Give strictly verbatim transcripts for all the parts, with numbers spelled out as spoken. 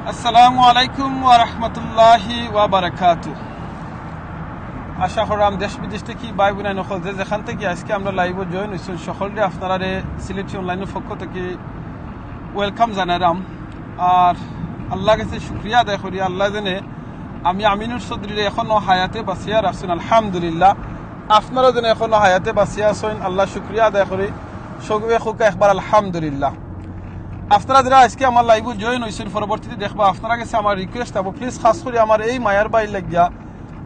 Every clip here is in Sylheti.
আসসালামু আলাইকুম ওয়া রাহমাতুল্লাহি ওয়া বারাকাতু। আশা করলাম দেশ বিদেশ থাকি ভাই বোন অকল যে যেখান থাকি আজকে আমরা লাইভো জয়েন হইছইন, সকলরে আপনারারে সিলেটি অনলাইনর পক্ষ থাকি ওয়েলকাম জানাইরাম। আর আল্লাহর কাছে শুকরিয়া আদায় করি, আল্লাহ জানে আমি আমিনুর চৌধুরীরে এখনো হায়াতে বাঁচিয়া রাখছইন, আলহামদুলিল্লাহ। আপনারা যেন এখনো হায়াতে বাঁচিয়া আছইন, আল্লাহ শুকরিয়া আদায় করি। সগুয়ে খুকা একবার আলহামদুলিল্লাহ। আপনারা যারা আজকে আমার লাইভো জয়েন হইছইন, পরবর্তীতে দেখবা, আপনারা গেছে আমার রিকোয়েস্ট থাকবো, প্লিজ খাস করি আমার এই মায়ার ভাইর লাগিয়া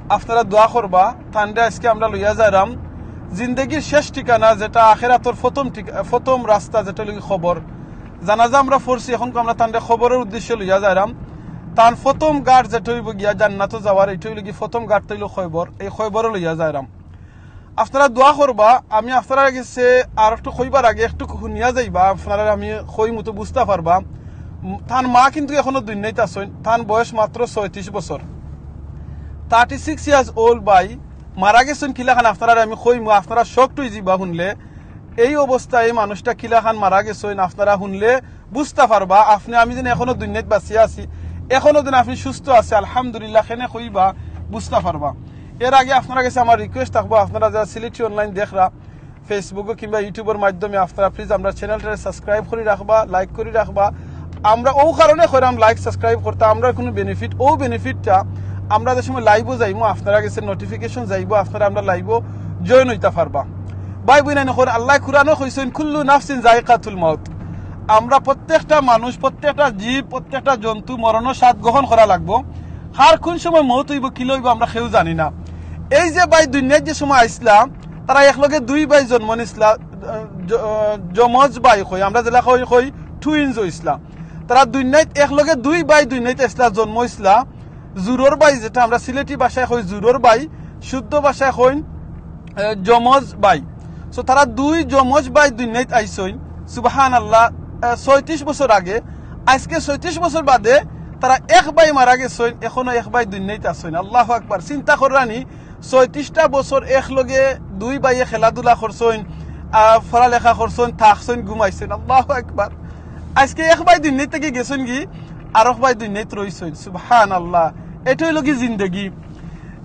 আপনারা দোয়া করবা। তানরে আজকে আমরা লইয়া যাইরাম জিন্দেগির শেষ ঠিকানা, যেটা আখেরাতর প্রথম ঠিকা-, প্রথম রাস্তা, যেটা অইলো গি কবর। জানাজা আমরা পড়ছি, এখন আমরা তানরে কবরর উদ্দেশ্যে লইয়া যাইরাম। তান প্রথম ঘাট যেটা অইবো গিয়া জান্নাতো যাওয়ার, এইটা অইলো গি প্রথম ঘাট অইলো কবর, এই কবরো লইয়া যাইরাম। আপনারা দোয়া করবা। আমি আপনারার গেছে আর একটু কইবার আগে একটু হুনিয়া যাইবা, আপনারা আমি কইমু তো বুঝতা পারবা। উম, তান মা কিন্তু এখনো দুনিয়াত আছইন, তান বয়স মাত্র ছয়ত্রিশ বছর, থার্টি সিক্স ইয়ার্স ওল্ড ভাই। মারা গেছইন কিলাখান আপনারারে আমি কইমু, আপনারা শকড অইযিবা হুনলে। এই অবস্থায় এই মানুষটা কিলাখান মারা গেছইন আপনারা হুনলে বুঝতা পারবা। আপনে আমি যেন এখনো দুনিয়াত বাঁচিয়া আছি, এখনো যেন আপনে সুস্থ আছে, আলহামদুলিল্লাহ, কেনে কইবা, বুঝতা পারবা। এর আগে আপনারার গেছে আমার রিকোয়েস্ট থাকবো, আপনারা যারা সিলেটি অনলাইন দেখরা, ফেসবুকো কিংবা ইউটিউবর মাধ্যমে আপনারা প্লিজ আমরার চ্যানেলটারে সাবস্ক্রাইব করি রাখবা, লাইক করি রাখবা। আমরা অউ কারণে কইরাম লাইক সাবস্ক্রাইব করতা, আমরার কুনু বেনিফিট, অউ বেনিফিটটা আমরা যে সময় লাইভো যাইমু আপনারার গেছে নোটিফিকেশন যাইবো, আপনারা আমরার লাইভো জয়েন অইতা পারবা। ভাই বোন অকল, আল্লায় কুরআনো কইছইন, "কুল্লু নাফসিন যায়িকাতুল মাউত।" আমরা প্রত্যেকটা মানুষ, প্রত্যেকটা জীব, প্রত্যেকটা জন্তু মরণর স্বাদ গ্রহণ করা লাগবো। কার কুন সময় মউত অইবো, কিলা অইবো, আমরা কেউ জানি না। এই যে ভাই দুনিয়াত যে সময় আইছলা, তারা একলগে দুই ভাই জন্ম নিছলা, আহ, জ-, আহ, যমজ ভাই কই, আমরা যেলা কই, কই টুইনস অইছলা। তারা দুনিয়াত একলগে দুই ভাই দুনিয়াত আইছলা, জন্ম অইছলা। জুরর ভাই, যেটা আমরা সিলেটি ভাষায় কই জুরর ভাই, শুদ্ধ ভাষায় কইন, আহ, যমজ ভাই। So তারা দুই যমজ ভাই দুনিয়াত আইছইন, সুবহানাল্লাহ, আহ, ছয়ত্রিশ বছর আগে। আজকে ছয়ত্রিশ বছর বাদে তারা এক ভাই মারা গেছইন, এখনো এক ভাই দুনিয়াত আছইন। আল্লাহু আকবার। চিন্তা কররানি, ছয়ত্রিশটা বছর একলগে দুই ভাইয়ে খেলাধুলা করছইন, আহ, পড়ালেখা করছইন, থাকছইন, ঘুমাইছইন। আল্লাহু আকবার। আজকে এক ভাই দুনিয়াত থাকি গেছইন গি, আরক ভাই দুনিয়াত রইছইন। সুবহানাল্লাহ। এটা অইলো গি জিন্দেগি।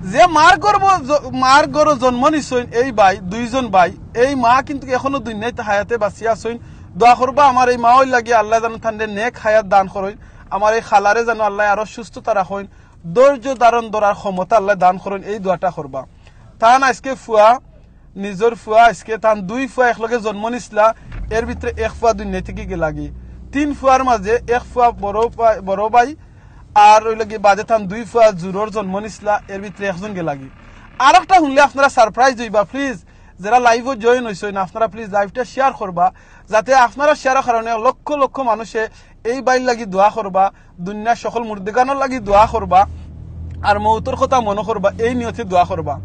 যে মার গর্ভ জ-, মার গর্ভো জন্ম নিছইন এই ভাই, দুইজন ভাই, এই মা কিন্তু এখনো দুনিয়াত হায়াতে বাঁচিয়া আছইন। দোয়া করবা আমার এই মা অইল লাগি, আল্লায় যেন তানরে নেক হায়াত দান করইন, আমার এই খালারে যেন আল্লায় আরো সুস্থতা রাখইন, ধৈর্য ধারণ ধরার ক্ষমতা আল্লায় দান করইন, এই দোয়াটা করবা। তান আজকে ফুয়া, নিজর ফুয়া, আজকে তান দুই ফুয়া একলগে জন্ম নিছলা, এর ভিতরে এক ফুয়া দুনিয়া থাকি গেলাগি। তিন ফুয়ার মাঝে এক ফুয়া বড় পা-, বড় ভাই, আর অইলো গি বাদে তান দুই ফুয়া জুরর জন্ম নিছলা, এর ভিতরে একজন গেলাগি। আরকটা হুনলে আপনারা সারপ্রাইজ অইবা, প্লিজ। যেরা লাইভো জয়েন অইছইন, আপনারা প্লিজ লাইভটা শেয়ার করবা, যাতে আপনারা শেয়ারর কারণে লক্ষ লক্ষ মানুষে এই ভাইর লাগি দোয়া করবা, দুনিয়ার সকল মুর্দেগানর লাগি দোয়া করবা, আর মউতর কথা মনো করবা, এই নিয়তে দোয়া করবা।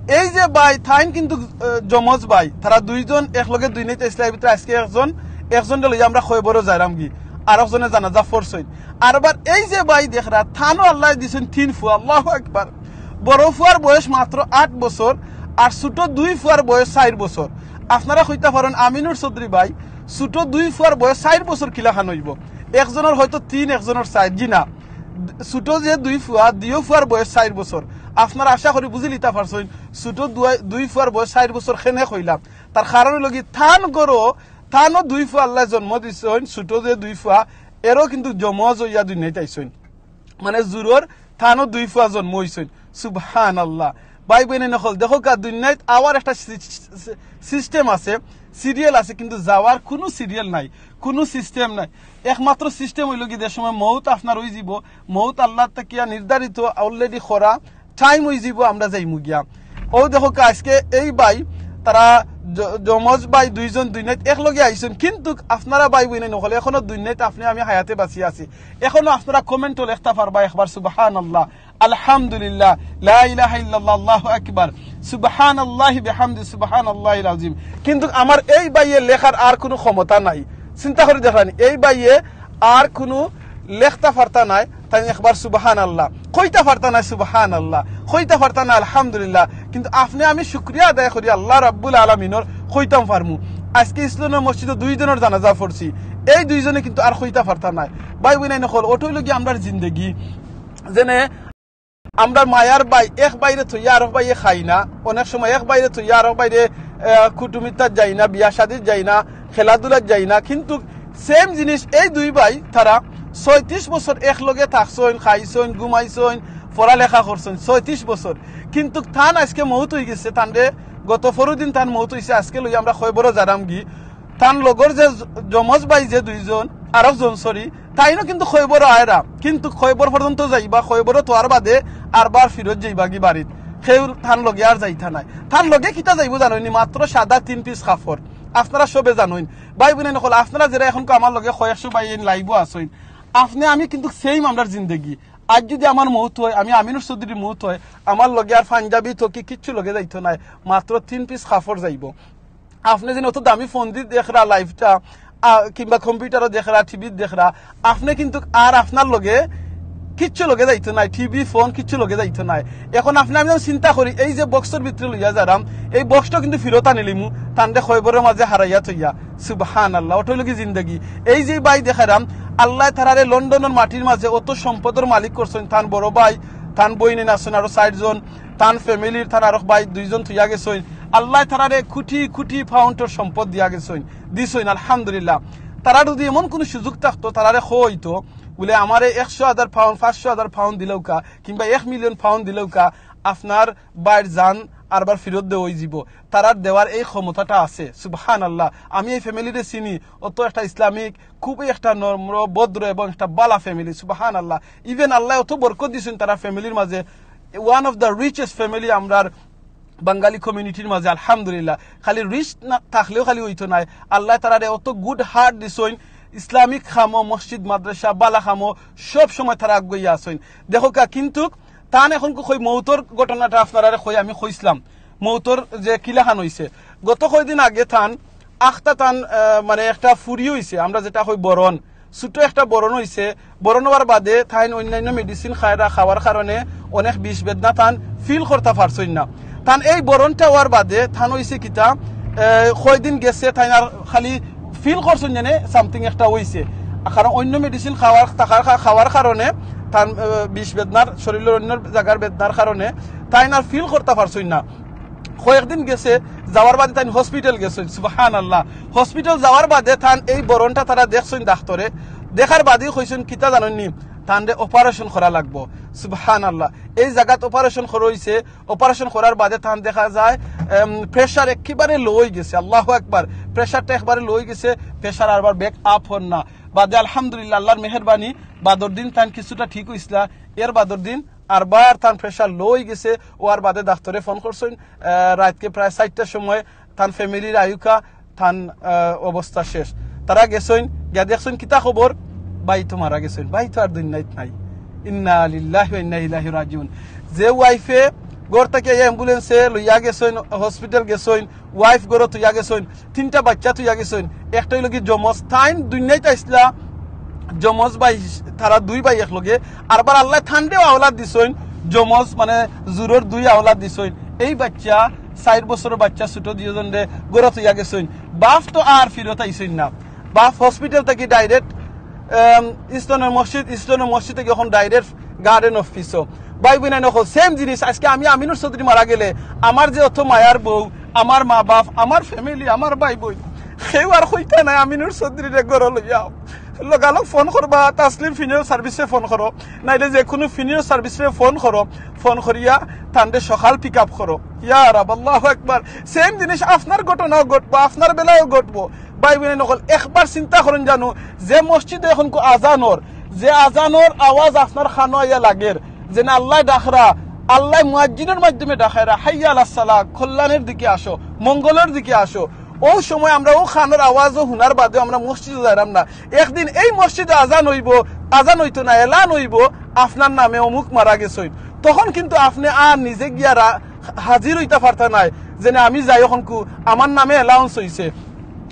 এই যে ভাই, তাইন কিন্তু, আহ, যমজ ভাই, তারা দুইজন একলগে দুনিয়াত আইছলা, এর ভিতরে আজকে একজন, একজনরে লইয়া আমরা কবরো যাইরাম গি, আরকজনে জানাজা পড়ছইন। আর আবার এই যে ভাই দেখরা, তানও আল্লায় দিছইন তিন ফুয়া, আল্লাহু আকবার। বড় ফুয়ার বয়স মাত্র আট বছর, আর ছোট দুই ফুয়ার বয়স চাইর বছর। আপনারা কইতা পারইন, আমিনুর চৌধুরী ভাই, ছোট দুই ফুয়ার বয়স চাইর বছর কিলাখান অইবো? একজনর হয়তো তিন, একজনর চাইর, জি না। ছোট যে দুই ফুয়া, দুইও ফুয়ার বয়স চাইর বছর। আপনারা আশা করি বুঝিলিতা পারছইন, ছোট দুই, দুই ফুয়ার বয়স চাইর বছর কেনে কইলাম। তার কারণ অইলো গি, তান গর্ভো, তানও দুই ফুয়া আল্লায় জন্ম দিছইন, ছোট যে দুই ফুয়া, এরও কিন্তু যমজ অইয়া দুনিয়াত আইছইন। মানে জুরর তানও দুই ফুয়া জন্ম অইছইন। সুবহানাল্লাহ। ভাই বোন অকল, দেখউক্কা, দুনিয়াত আওয়ার একটা সি-, সি-, সিস্টেম আছে, সিরিয়াল আছে, কিন্তু যাওয়ার কুনু সিরিয়াল নাই, কুনু সিস্টেম নাই। একমাত্র সিস্টেম অইলো গি, যে সময় মউত আপনার অইযিবো, মউত আল্লাহ থাকিয়া নির্ধারিত, already করা, টাইম অইযিবো, আমরা যাইমু গিয়া। অউ দেখউক্কা, আজকে এই ভাই, তারা য-, যমজ ভাই দুইজন দুনিয়াত একলগে আইছইন, কিন্তুক আপনারা ভাই বোন অকল, এখনো দুনিয়াত আপনে আমি হায়াতে বাঁচিয়া আছি। এখনো আপনারা কমেন্টো লেখতা পারবা একবার সুবহানাল্লাহ, আলহামদুলিল্লাহ, লা ইলাহা ইল্লাল্লাহ, আল্লাহু আকবার, সুবহানাল্লাহি বিহামদি, সুবহানাল্লাহিল আযীম। কিন্তুক আমার এই ভাইয়ে লেখার আর কুনু ক্ষমতা নাই। চিন্তা করি দেখরানি, এই ভাইয়ে আর কুনু লেখতা পারতা নায়, তাইন একবার সুবহানাল্লাহ কইতা পারতা নায়, সুবহানাল্লাহ কইতা পারতা নায়, আলহামদুলিল্লাহ। কিন্তু আপনে আমি শুকরিয়া আদায় করি আল্লাহ রাব্বুল আলামিনর, কইতাম পারমু। আজকে ইসলামর মসজিদো দুইজনর জানাজা পড়ছি, এই দুইজনে কিন্তু আর কইতা পারতা নায়। ভাই বইনাইন অকল, অটা অইলো গি আমরার জিন্দেগি। যেনে আমরার মায়ার ভাই, এক ভাইরে থইয়া আরক ভাইয়ে খায় না, অনেক সময় এক ভাইরে থইয়া আরক ভাইরে, আহ, কুটুমিতাত যায় না, বিয়া শাদিত যায় না, খেলাধুলাত যায় না, কিন্তু same জিনিস এই দুই ভাই তারা ছয়ত্রিশ বছর একলগে থাকছইন, খাইছইন, ঘুমাইছইন, পড়ালেখা করছইন ছয়ত্রিশ বছর। কিন্তু তান আইজকে মউত অইগেছে, তানরে গত পরদিন তান মউত অইছে, আইজকে লইয়া আমরা কয়বরো যাইরাম গি। তান লগর যে জ-, যমজ ভাই যে দুইজন, আরক জন, sorry, তাইনও কিন্তু কয়বরো আয়রা, কিন্তু কয়বর পর্যন্ত যাইবা, কয়বরো থওয়ার বাদে আরবার ফিরত যাইবা গি বাড়িত, কেউ তান লগে আর যাইতা নায়। তান লগে কিতা যাইবো জানইননি? মাত্র সাদা তিন piece কাপড়। আপনারা সবে জানইন, ভাই বইনাইন অকল, আপনারা যেরা অখনকু আমার লগে কয়েকশো ভাই এইন live-ও আছইন, আপনে আমি কিন্তু same আমরার জিন্দেগি। আইজ যুদি আমার মউত অয়, আমি আমিনুর চৌধুরীর মউত অয়, আমার লগে আর পাঞ্জাবি, টুপি কিচ্ছু লগে যাইতো নায়, মাত্র তিন piece কাপড় যাইবো। আপনে যেন অত দামি ফোন দি দেখরা live-টা, আ, কিংবা কম্পিউটারো দেখরা, টিভিত দেখরা, আপনে কিন্তু আর আপনার লগে কিচ্ছু লগে যাইতো নায়, টিভি, ফোন কিচ্ছু লগে যাইতো নায়। অখন আপনে আমি যখন চিন্তা করি, এই যে box-র ভিতরে লইয়া যাইরাম, এই box-টা কিন্তু ফিরত আনিলিমু, তানরে কয়বরর মাঝে হারাইয়া থইয়া। সুবহানাল্লাহ, অটা অইলো গি জিন্দেগি। এই যে ভাই দেখাইরাম, আল্লায় তারারে লন্ডনর মাটির মাঝে অত সম্পদর মালিক করছইন, তান বড় ভাই, তান বইনাইন আছইন আরো চাইরজন, তান family-র, তান আরক ভাই দুইজন থইয়া গেছইন। আল্লায় তারারে কোটি কোটি pound-র সম্পদ দিয়া গেছইন, দিছইন, আলহামদুলিল্লাহ। তারার যুদি এমন কুনু সুযোগ থাকতো, তারারে কওয়া অইতো, বুলে, "আমারে একশো হাজার pound, পাঁচশো হাজার pound দিলাউক্কা, কিংবা এক million pound দিলাউক্কা, আপনার ভাইর জান আরবার ফিরত দেওয়া অইযিবো।" তারার দেওয়ার এই ক্ষমতাটা আছে। সুবহানাল্লাহ। আমি এই family-রে চিনি, অত একটা ইসলামিক, খুবই একটা নম্র, ভদ্র এবং একটা বালা family। সুবহানাল্লাহ। Even আল্লায় অত বরকত দিছইন তারার family-র মাঝে। One of the richest family আমরার বাঙালি community-র মাঝে, আলহামদুলিল্লাহ। খালি rich না থাকলেও খালি অইতো নায়, আল্লায় তারারে অত good heart দিছইন, ইসলামিক কামো, মসজিদ, মাদ্রাসা, বালা কামো সব সময় তারা আগুয়াইয়া আছইন। দেখউক্কা, কিন্তু তান অখনকু কই মউতর ঘটনাটা আপনারারে কই, আমি কইছলাম মউতর যে কিলাখান অইছে। গত কয়দিন আগে তান আখতা তান, আহ, মানে একটা ফুরি অইছে, আমরা যেটা কই বরন, ছোট একটা বরন অইছে। বরন অওয়ার বাদে তাইন অইন্যাইন্য medicine খাইরা, খাওয়ার কারণে অনেক বিষ বেদনা তান feel করতা পারছইন না। তান এই বরনটা অওয়ার বাদে তান অইছে কিতা, আহ, কয়দিন গেছে তাইন আর খালি feel করছইন যেনে something একটা অইছে, কারণ অইন্য medicine খাওয়ার, থাকার, খা-, খাওয়ার কারণে তান, আহ, বিষ বেদনার, শরীরর অইন্য জাগার বেদনার কারণে তাইন আর feel করতা পারছইন না। কয়েকদিন গেছে, যাওয়ার বাদে তাইন hospital গেছইন। সুবহানাল্লাহ। Hospital যাওয়ার বাদে তান এই বরনটা তারা দেখছইন ডাক্তরে, দেখার বাদেউ কইছইন কিতা জানইননি, তানরে operation করা লাগবো। সুবহানাল্লাহ। এই জাগাত operation করা অইছে, operation করার বাদে তান দেখা যায়, এম, pressure একেবারে low অইগেছে। আল্লাহু আকবার। Pressure-টা একবারে low অইগেছে, pressure আরবার back up অর না। বাদে আলহামদুলিল্লাহ, আল্লাহর মেহেরবানি, বাদর দিন তান কিছুটা ঠিক অইছলা। এর বাদর দিন আরবার তান pressure low অইগেছে। অওয়ার বাদে ডাক্তরে phone করছইন, আহ, রাইতকে প্রায় চাইরটার সময় তান family-র আইউক্কা, তান, আহ, অবস্থা শেষ। তারা গেছইন, গিয়া দেখছইন কিতা খবর, ভাই তো মারা গেছইন, ভাই তো আর দুনিয়াত নাই। ইন্না লিল্লাহি ওয়া ইন্না ইলাইহি রাজিউন। যে wife-এ ঘর থাকি আইয়া ambulance-এ লইয়া গেছইন, hospital গেছইন, wife ঘরো থইয়া গেছইন, তিনটা বাইচ্চা থইয়া গেছইন, একটা অইলো গি যমজ, তাইন দুনিয়াত আইছলা যমজ ভাই, তারা দুই ভাই একলগে, আরবার আল্লায় তানরেও আওলাদ দিছইন, যমজ মানে জুড়র দুই আওলাদ দিছইন। এই বাইচ্চা, চাইর বছরর বাইচ্চা ছোট দুইজনরে ঘরো থইয়া গেছইন। বাপ তো আর ফিরত আইছইন না, বাপ hospital থাকি direct, আম, ইস্টনর মসজিদ, ইস্টনর মসজিদ থাকি অখন direct Garden of Peace-ও। ভাই বইনাইন অকল, same জিনিস। আইজকে আমি আমিনুর চৌধুরী মারা গেলে আমার যে অত মায়ার বউ, আমার মা বাপ, আমার family, আমার ভাই বইন, কেউ আর কইতা নায় আমিনুর চৌধুরীরে ঘরো লইয়া আও। লগালগ phone করবা, তাসলিম funeral service-এ phone করো, নাইলে যে কুনু funeral service-এ phone করো, phone করিয়া তানরে সকাল pick up করো। ইয়া রাব, আল্লাহু আকবার। Same জিনিস আপনার ঘটনাও ঘটবো, আপনার বেলায়ও ঘটবো। ভাই বইনাইন অকল, একবার চিন্তা করইন জানু, যে মসজিদে অখনকু আজান অর, যে আজানর আওয়াজ আপনার কানো আইয়া লাগের, যেনে আল্লায় ডাকরা, আল্লায় মুয়াজ্জিনর মাধ্যমে ডাকাইরা, "হাইয়া আলাস সালাহ, কল্যাণের দিকে আসো, মঙ্গলের দিকে আসো।" অউ সময় আমরা অউ কানর আওয়াজও হুনার বাদেও আমরা মসজিদো যাইরাম না। একদিন এই মসজিদো আজান অইবো, আজান অইতো না, এলান অইবো, "আপনার নামে অমুক মারা গেছইন।" তখন কিন্তু আপনে আর নিজে গিয়া রা-, হাজির অইতা পারতা নায়, যেনে আমি যাই অখনকু, আমার নামে announce অইছে।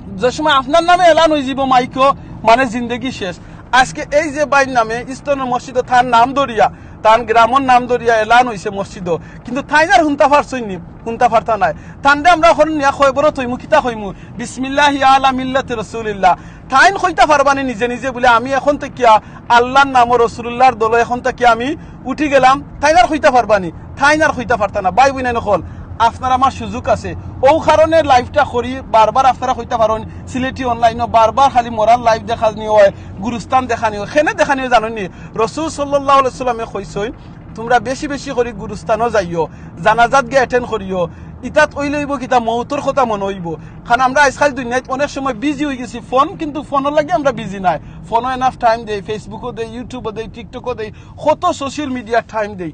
যে সময় আপনার নামে এলান অইযিবো মাইকো, মানে জিন্দেগি শেষ। আইজকে এই যে ভাইর নামে ইস্টনর মসজিদো তার নাম ধরিয়া তান গ্রামর নাম ধরিয়া এলান অইছে মসজিদো, কিন্তু তাইন আর হুনতা পারছইন নি, হুনতা পারতা নায়। তানরে আমরা অখন নিয়া কয়বরো থইমু, কিতা কইমু? বিসমিল্লাহি আলা মিল্লাতি রাসূলিল্লাহ। তাইন কইতা পারবা নি নিজে নিজে বুলে, "আমি অখন থাকিয়া আল্লার নামো রসুলুল্লাহর দলো অখন থাকিয়া আমি উঠি গেলাম।" তাইন আর কইতা পারবা নি? তাইন আর কইতা পারতা না। ভাই বইনাইন অকল, আপনার আমার সুযোগ আছে, অউ কারণে live টা করি। বারবার আপনারা কইতা পারইন, সিলেটি online ও বারবার খালি মরার live দেখানি অয়, গুরুস্থান দেখানি অয়, কেনে দেখানি অয় জানইন নি? রসুল সাল্লাল্লাহু আলাইহি ওয়াসাল্লামে কইছইন, "তুমরা বেশি বেশি করি গুরুস্থানো যাইও, জানাজাত গিয়া attend করিও।" ইতাত অইলে অইবো কিতা, মউতর কথা মনো অইবো। কারণ আমরা আইজকাইল দুনিয়াত অনেক সময় busy অইগেছি, ফোন কিন্তু ফোনর লাগি আমরা busy নায়। ফোনো enough time দেই, Facebook ও দেই, YouTube ও দেই, TikTok ও দেই, কত social media time দেই।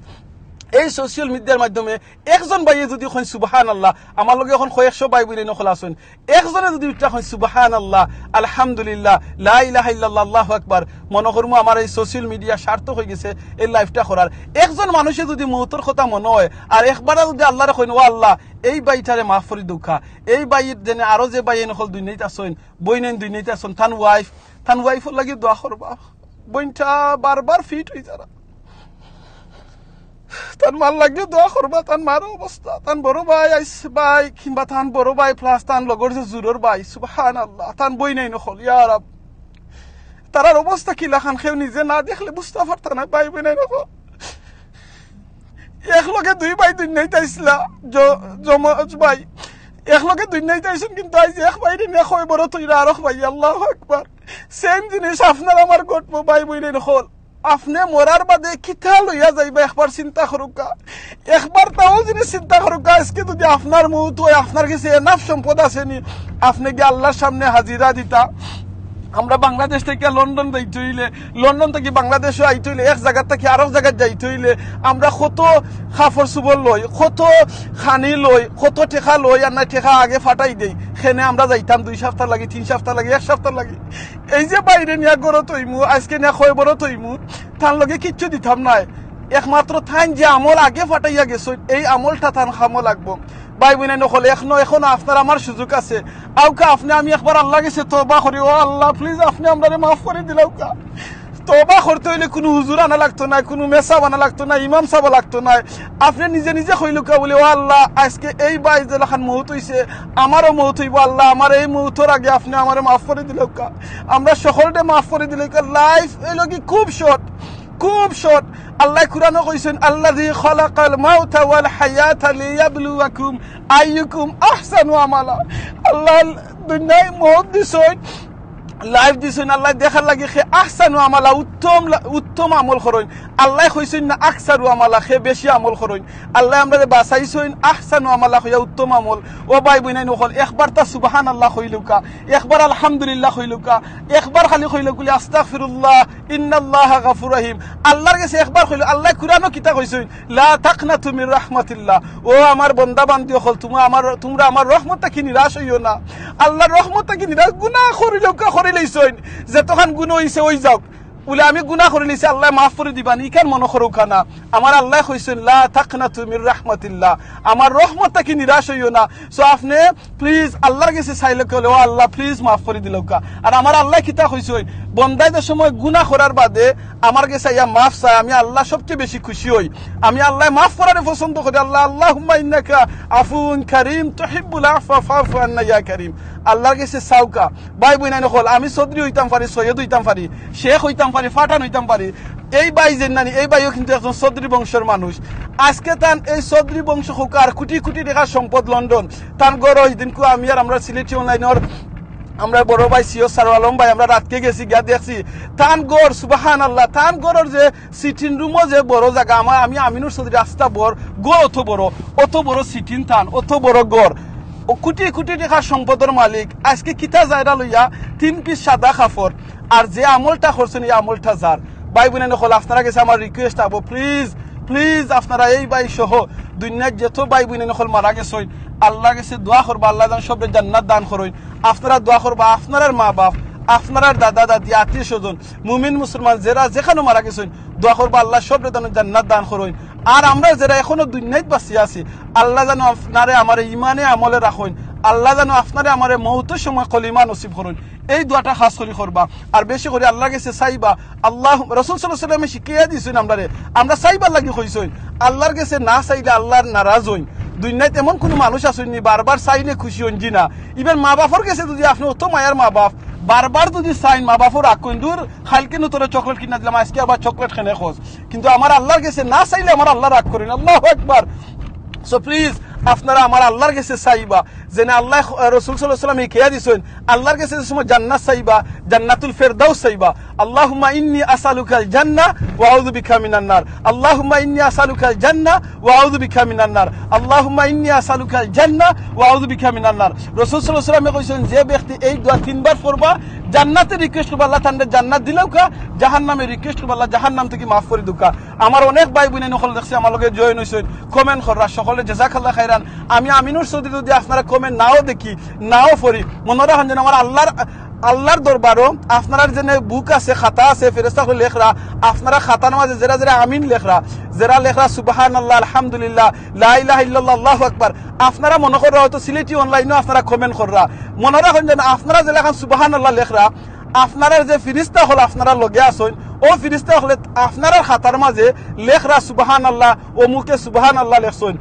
এই social media র মাধ্যমে একজন ভাইয়ে যুদি কইন সুবহানাল্লাহ, আমার লগে অখন কয়েকশো ভাই বইনাইন অকল আছইন, একজনে যুদি উঠিয়া কইন সুবহানাল্লাহ, আলহামদুলিল্লাহ, লা ইলাহা ইল্লাল্লাহ, আল্লাহু আকবার, মনো করমু আমার এই social media সার্থক অইগেছে এই live টা করার। একজন মানুষে যুদি মউতর কথা মনো অয় আর একবারা যুদি আল্লারে কইন, "ও আল্লাহ, এই ভাইটারে মাফ করি দেউক্কা, এই ভাইর যেনে আরো যে ভাইয়াইন অকল দুনিয়াত আছইন, বইনাইন দুনিয়াত আছইন, তান wife, তান wife র লাগি দোয়া করবা।" বইনটা বারবার fit অইযারা। তান মার লাগিও দোয়া করবা, তান মার অবস্থা, তান বড় ভাই আইস-, ভাই কিংবা তান বড় ভাই plus তান লগর যে জুরর ভাই, সুবহানাল্লাহ, তান বইনাইন অকল, ইয়া রাব। তারার অবস্থা কিলাখান কেউ নিজে না দেখলে বুঝতা পারতা না, ভাই বইনাইন অকল। একলগে দুই ভাই দুনিয়াত আইছলা, জ-, যমজ ভাই। একলগে দুনিয়াত আইছইন, কিন্তু আইজ এক ভাইরে নিয়া কয়বরো থইরা আরক ভাই, আল্লাহু আকবার। Same জিনিস আপনার আমার ঘটবো, ভাই বইনাইন অকল। আপনে মরার বাদে কিতা লইয়া যাইবা, একবার চিন্তা করউক্কা। একবার তাও জিনিস চিন্তা করউক্কা, আইজকে যুদি আপনার মউত অয়, আপনার গেছে enough সম্পদ আছে নি, আপনে গিয়া আল্লার সামনে হাজিরা দিতা? আমরা বাংলাদেশ থাকিয়া লন্ডন যাইতে অইলে, লন্ডন থাকি বাংলাদেশো আইতে অইলে, এক জাগাত থাকি আরক জাগাত যাইতে অইলে, আমরা কত কাপড় চুপড় লই, কত খানি লই, কত টেকা লই, আর না টেকা আগে ফাটাই দেই। কেনে আমরা যাইতাম দুই সাপ্তার লাগি, তিন সাপ্তার লাগি, এক সাপ্তার লাগি। এই যে ভাইরে নিয়া ঘরো থইমু, আইজকে নিয়া কয়বরো থইমু, তান লগে কিচ্ছু দিতাম নায়। একমাত্র তাইন যে আমল আগে ফাটাইয়া গেছইন, এই আমলটা তান কামো লাগবো। ভাই বইনাইন অকল, এখনো, এখনো আপনার আমার সুযোগ আছে। আউক্কা আপনে আমি একবার আল্লার গেছে তওবা করি, "ও আল্লাহ, please আপনে আমরারে মাফ করি দিলাউক্কা।" তওবা করতে অইলে কুনু হুজুর আনা লাগতো নায়, কুনু মেসাব আনা লাগতো নায়, ইমাম সাব লাগতো নায়। আপনে নিজে নিজে কইলাউক্কা বুলে, "ও আল্লাহ, আইজকে এই ভাই যেলাখান মউত অইছে, আমারও মউত অইবো, আল্লাহ, আমার এই মউতর আগে আপনে আমারে মাফ করি দিলাউক্কা।" আমরা সকলরে মাফ করি দিলাউক্কা। Life অইলো কি খুব short, খুব short। আল্লায় কুরআনো কইছইন, "আল্লাযী খালাকাল মাউতা ওয়াল হায়াতা লিয়াবলুয়াকুম আইয়ুকুম আহসানু আমালা।" আল্লায় দুনিয়াত মউত দিছইন, life দিছইন আল্লায় দেখার লাগি কে আহসানু আমালা, উত্তম লা-, উত্তম আমল করইন। আল্লায় কইছইন না আকসারু আমালা, কে বেশি আমল করইন। আল্লায় আমরারে বাঁচাইছইন আহসানু আমালা কইয়া, উত্তম আমল। ও ভাই বইনাইন অকল, একবার তা সুবহানাল্লাহ কইলাউক্কা, একবার আলহামদুলিল্লাহ কইলাউক্কা, একবার খালি কইলাউক্কা বুলে আস্তাগফিরুল্লাহ, ইন্নাল্লাহা গাফুর রহিম। আল্লার গেছে একবার কইলাউক্কা, আল্লায় কুরআনো কিতা কইছইন? "লা তাকনাতু মির রাহমাতিল্লাহ।" ও আমার বন্দা বান্দি অকল, তুমরা আমার, তুমরা আমার রহমত থাকি নিরাশ অইও না। আল্লার রহমত থাকি নিরাশ, গুনা করিলাউক্কা, করিলাইছইন, যেতখান গুনা অইছে অই যাউক। বুলে, "আমি গুনা করিলাইছি, আল্লায় মাফ করি দিবা নি, ইখান মনো করউক্কা না।" আমার আল্লায় কইছইন, "লা তাকনাতু মির রাহমাতিল্লাহ।" আমার রহমত থাকি নিরাশ অইও না। So আপনে please আল্লার গেছে চাইলাউক্কা বুলে, "ও আল্লাহ, please মাফ করি দিলাউক্কা।" আর আমার আল্লায় কিতা কইছইন? বন্দায় যে সময় গুনা করার বাদে আমার গেছে আইয়া মাফ চায়, আমি আল্লাহ সবচেয়ে বেশি খুশি অই। আমি আল্লায় মাফ করারে পছন্দ করি। আল্লাহ, "আল্লাহুম্মা ইন্নাকা আফুউন কারীম তুহিব্বুল আফওয়া ফাফু আন্না ইয়া কারীম।" আল্লার গেছে চাউক্কা। ভাই বইনাইন অকল, আমি চৌধুরী অইতাম পারি, সৈয়দ অইতাম পারি, শেখ অইতাম পারি, পাঠান অইতাম পারি। এই ভাই যে নানি, এই ভাইও কিন্তু একজন চৌধুরী বংশর মানুষ। আইজকে তান এই চৌধুরী বংশ কউক্কা আর কুটি কুটি টেকার সম্পদ লন্ডন। তান ঘরো হিদিনকু আমি আর আমরা সিলেটি online র আমরা বড় ভাই সৈয়দ সারোয়ার আলম ভাই, আমরা রাইতকে গেছি, গিয়া দেখছি তান ঘর, সুবহানাল্লাহ, তান ঘরর যে sitting room ও যে বড় জাগা, আমার, আমি আমিনুর চৌধুরী আস্তা বড় ঘর, অত বড়, অত বড় sitting তান, অত বড় ঘর। ও কুটি কুটি টেকার সম্পদর মালিক, আইজকে কিতা যায়রা লইয়া তিন piece সাদা কাপড়, আর যে আমলটা করছইন, এই আমলটা যার। ভাই বইনাইন অকল, আপনারা গেছে আমার request আবো, please, please আপনারা এই ভাই সহ দুনিয়াত যত ভাই বইনাইন অকল মারা গেছইন, আল্লার গেছে দোয়া করবা, আল্লায় যেন সবরে জান্নাত দান করইন। আপনারা দোয়া করবা, আপনারার মা বাপ, আপনারার দাদা দাদি, আত্মীয় স্বজন, মুমিন মুসলমান যেরা যেখানো মারা গেছইন, দোয়া করবা আল্লায় সবরে যেন জান্নাত দান করইন। আর আমরা যেরা এখনো দুনিয়াত বাঁচিয়া আছি, আল্লায় যেন আপনারে আমারে ইমানে আমলে রাখইন। আল্লাহ জানো আপনারে আমারে মউতর সময় কলিমা নসিব করইন। এই দোয়াটা খাস করি করবা, আর বেশি করি আল্লাহর গেছে চাইবা। আল্লাহ, রাসূল সাল্লাল্লাহু আলাইহি ওয়াসাল্লামে শিখাইয়া দিছইন আমরারে, আমরা চাইবার লাগি কইছইন। আল্লাহর গেছে না চাইলে আল্লাহর নারাজ অইন। দুনিয়াত এমন কুনু মানুষ আছইন নি বারবার চাইলে খুশি অইন? জি না। Even মা বাপর গেছে যদি আপনে অত মায়ার মা বাপ, বারবার যদি চাইন মা বাপও রাগ করইন, "দূর, কাইলকে নু তোরে চকলেট কিনা দিলাম, আইজকে আবার চকলেট কেনে খোঁজ।" কিন্তু আমার আল্লাহর গেছে না চাইলে আমার আল্লাহ রাগ করইন। আল্লাহু আকবার। So please, আপনারা আমার আল্লাহর গেছে চাইবা, যেনে আল্লাহ, আহ, রাসূল সাল্লাল্লাহু আলাইহি ওয়াসাল্লাম শিখাইয়া দিছইন, আল্লাহর গেছে যে সময় জান্নাত চাইবা, জান্নাতুল ফেরদাউস চাইবা। আল্লাহুম্মা ইন্নী আসআলুকাল জান্নাহ ওয়া আউযু বিকা মিনান নার। আল্লাহুম্মা ইন্নী আসআলুকাল জান্নাহ ওয়া আউযু বিকা মিনান নার। আল্লাহুম্মা ইন্নী আসআলুকাল জান্নাহ ওয়া আউযু বিকা মিনান নার। রাসূল সাল্লাল্লাহু আলাইহি ওয়াসাল্লামে কইছইন, যে ব্যক্তি এই দোয়া তিনবার পড়বা, জান্নাতে request করবা, আল্লাহ তানরে জান্নাত দিলাউক্কা, জাহান্নামে request করবা, আল্লাহ জাহান্নাম থাকি মাফ করি দেউক্কা। আমার অনেক ভাই বইনাইন অকল দেখছি আমার লগে join অইছইন, comment কররা, সকলরে জাযাকাল্লাহ খাইরান। আমি আমিনুর চৌধুরী যদি আপনারা comment নাও দেখি, নাও পড়ি, মনো রাখইন যেন আমার আল্লাহর, আল্লাহর দরবারো আপনারার যেনে book আছে, খাতা আছে, ফেরেশতা অকলে লেখরা, আপনারা খাতার মাঝে যেরা যেরা আমিন লেখরা, যেরা লেখরা সুবহানাল্লাহ, আলহামদুলিল্লাহ, লা ইলাহা ইল্লাল্লাহ, আল্লাহু আকবার, আপনারা মনো কররা হয়তো সিলেটি online-ও আপনারা comment কররা। মনো রাখইন যেন আপনারা যেলাখান সুবহানাল্লাহ লেখরা, আপনারার যে ফিরিস্তা অকল আপনারার লগে আছইন, অউ ফিরিস্তা অকলে আপনারার খাতার মাঝে লেখরা সুবহানাল্লাহ, অমুকে সুবহানাল্লাহ লেখছইন,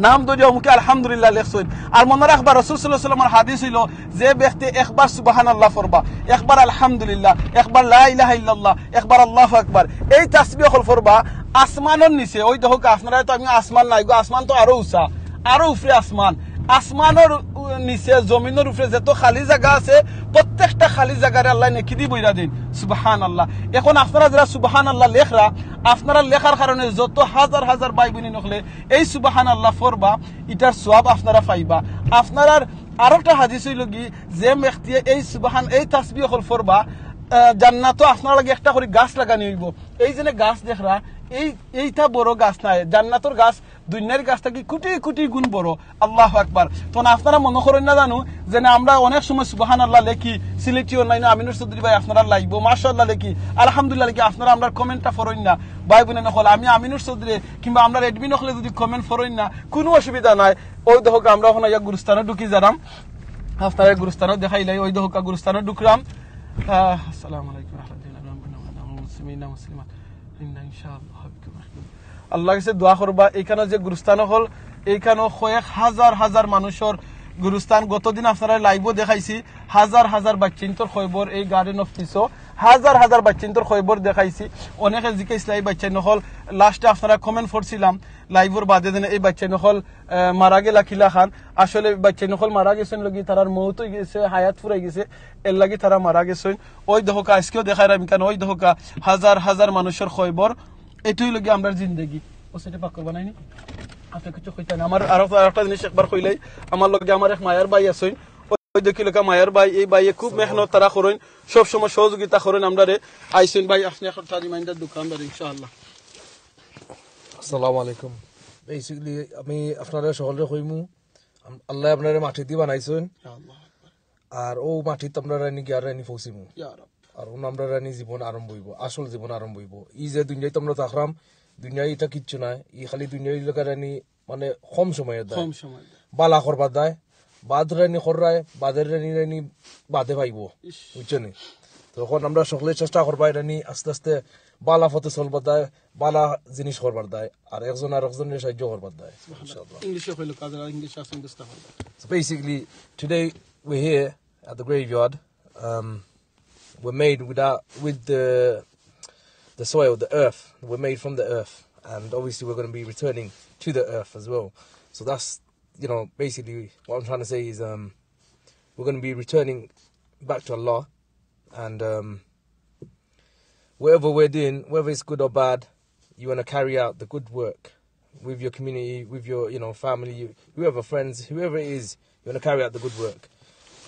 নাম ধরিয়া অমুকে আলহামদুলিল্লাহ লেখছইন। আর মনো রাখবা, রাসূল সাল্লাল্লাহু আলাইহি ওয়াসাল্লামর হাদিস অইলো, যে ব্যক্তি একবার সুবহানাল্লাহ পড়বা, একবার আলহামদুলিল্লাহ, একবার লা ইলাহা ইল্লাল্লাহ, একবার আল্লাহু আকবার, এই তাসবিহ অকল পড়বা, আসমানর নিচে, ওই দেখউক্কা, আপনারা তো, আমি, আসমান নাই গো, আসমান তো আরো উঁচা, আরো উপরে আসমান, আসমানর উ-, নিচে, জমিনর উপরে যত খালি জাগা আছে, প্রত্যেকটা খালি জাগারে আল্লায় নেকি দি ভইরা দেইন। সুবহানাল্লাহ। এখন আপনারা যেরা সুবহানাল্লাহ লেখরা, আপনারার লেখার কারণে যত হাজার হাজার ভাই বইনাইন অকলে এই সুবহানাল্লাহ পড়বা, ইটার সওয়াব আপনারা পাইবা। আপনারার আরোটা হাদিস অইলো গি, যে ব্যক্তিয়ে এই সুবহান, এই তাসবিহ অকল পড়বা, আহ, জান্নাতো আপনারার লাগি একটা করি গাছ লাগানি অইবো। এই যেনে গাছ দেখরা, এই, এইটা বড় গাছ নায়, জান্নাতর গাছ দুনিয়ার গাছ থাকি কোটি কোটি গুণ বড়। আল্লাহু আকবার। তখন আপনারা মনো করইন না জানু যেনে আমরা অনেক সময় সুবহানাল্লাহ লেখি, সিলেটি online-ও আমিনুর চৌধুরী ভাই আপনারার live-ও মাশাআল্লাহ লেখি, আলহামদুলিল্লাহ লেখি, আপনারা আমরার comment-টা পড়ইন না। ভাই বইনাইন অকল, আমি আমিনুর চৌধুরী কিংবা আমরার admin অকলে যদি comment পড়ইন না, কুনু অসুবিধা নাই। ওই দেখউক্কা, আমরা অখন আইয়া গুরুস্থানো ঢুকি যারাম, আপনারারে গুরুস্থানো দেখাইলাই। ওই দেখউক্কা, গুরুস্থানো ঢুকরাম। আহ, আসসালামু আলাইকুম ওয়া রাহমাতুল্লাহি ওয়া বারাকাতুহু। মুসলিমিনা মুসলিমাত। ইন্না ইনশাআল্লাহ বিকুম আলাইকুম। আল্লাহর গেছে দোয়া করবা। এইখানো যে গুরুস্থান অকল, এইখানো কয়েক হাজার হাজার মানুষর গুরুস্থান। গতদিন আপনারারে live-ও দেখাইছি, হাজার হাজার বাচ্চাইন্তর কয়বর এই Garden of Peace-ও, হাজার হাজার বাচ্চাইন্তর কয়বর দেখাইছি। অনেকে জিকাইছলা এই বাচ্চাইন অকল, last-এ আপনারার comment পড়ছিলাম live-র বাদে, যেনে এই বাচ্চাইন অকল, আহ, মারা গেলা কিলাখান। আসলে বাচ্চাইন অকল মারা গেছইন লাগি, তারার মউত অইগেছে, হায়াত ফুরাই গেছে, এরলাগি তারা মারা গেছইন। ওই দেখউক্কা, আইজকেও দেখাইরাম ইখান, ওই দেখউক্কা, হাজার হাজার মানুষর কয়বর। এটাউ অইলো গি আমরার জিন্দেগি। ও সেটা পাক করবা নাইনি? আপনে কিচ্ছু কইতা না। আমার আরো, আরো একটা জিনিস একবার কইলাই, আমার লগে আমার এক মায়ার ভাই আছইন। ওই, ওই দেখি লেখা মায়ার ভাই, এই ভাইয়ে খুব মেহনত তারা করইন, সব সময় সহযোগিতা করইন আমরারে। আইছইন ভাই, আপনে একটা reminder দেউক্কা আমরারে, ইনশাআল্লাহ। আসসালামু আলাইকুম। Basically, আমি আপনারারে সকলরে কইমু, আম-, আল্লায় আপনারারে মাটি দি বানাইছইন। ইয়া আল্লাহ। আর অউ মাটিত আমরারে নি গিয়া রে নি পৌঁছিমু। ইয়া রব। আর অনো আমরার নি জীবন আরম্ভ অইবো, আসল জীবন আরম্ভ অইবো। ই যে দুনিয়াত আমরা থাকরাম, দুনিয়া ইটা কিচ্ছু নায়। ই খালি দুনিয়া অইলো গি রে নি, মানে, কম সময়র দায়। কম সময়র দায়। বালা করবার দায়, বাদ রে নি কররায়, বাদর রে নি রে নি বাদে পাইবো। ইস। বুঝছো নি? তখন আমরা সকলে চেষ্টা করবা রে নি আস্তে আস্তে বালা পথে চলবার দায়, বালা জিনিস করবার দায়, আর একজন আর একজনরে সাহায্য করবার দায়। ইনশাআল্লাহ। English-এ কইলো, কাজে English আছে, English-টা কইলো। So basically, today we're here at the graveyard. Um, we're made with our, with the, the soil, the earth. We're made from the earth, and obviously we're gonna be returning to the earth as well. So that's, you know, basically what I'm trying to say is, um, we're gonna be returning back to Allah, and, um, whatever we're doing, whether it's good or bad, you wanna carry out the good work with your community, with your, you know, family, you, whoever, friends, whoever it is, you wanna carry out the good work.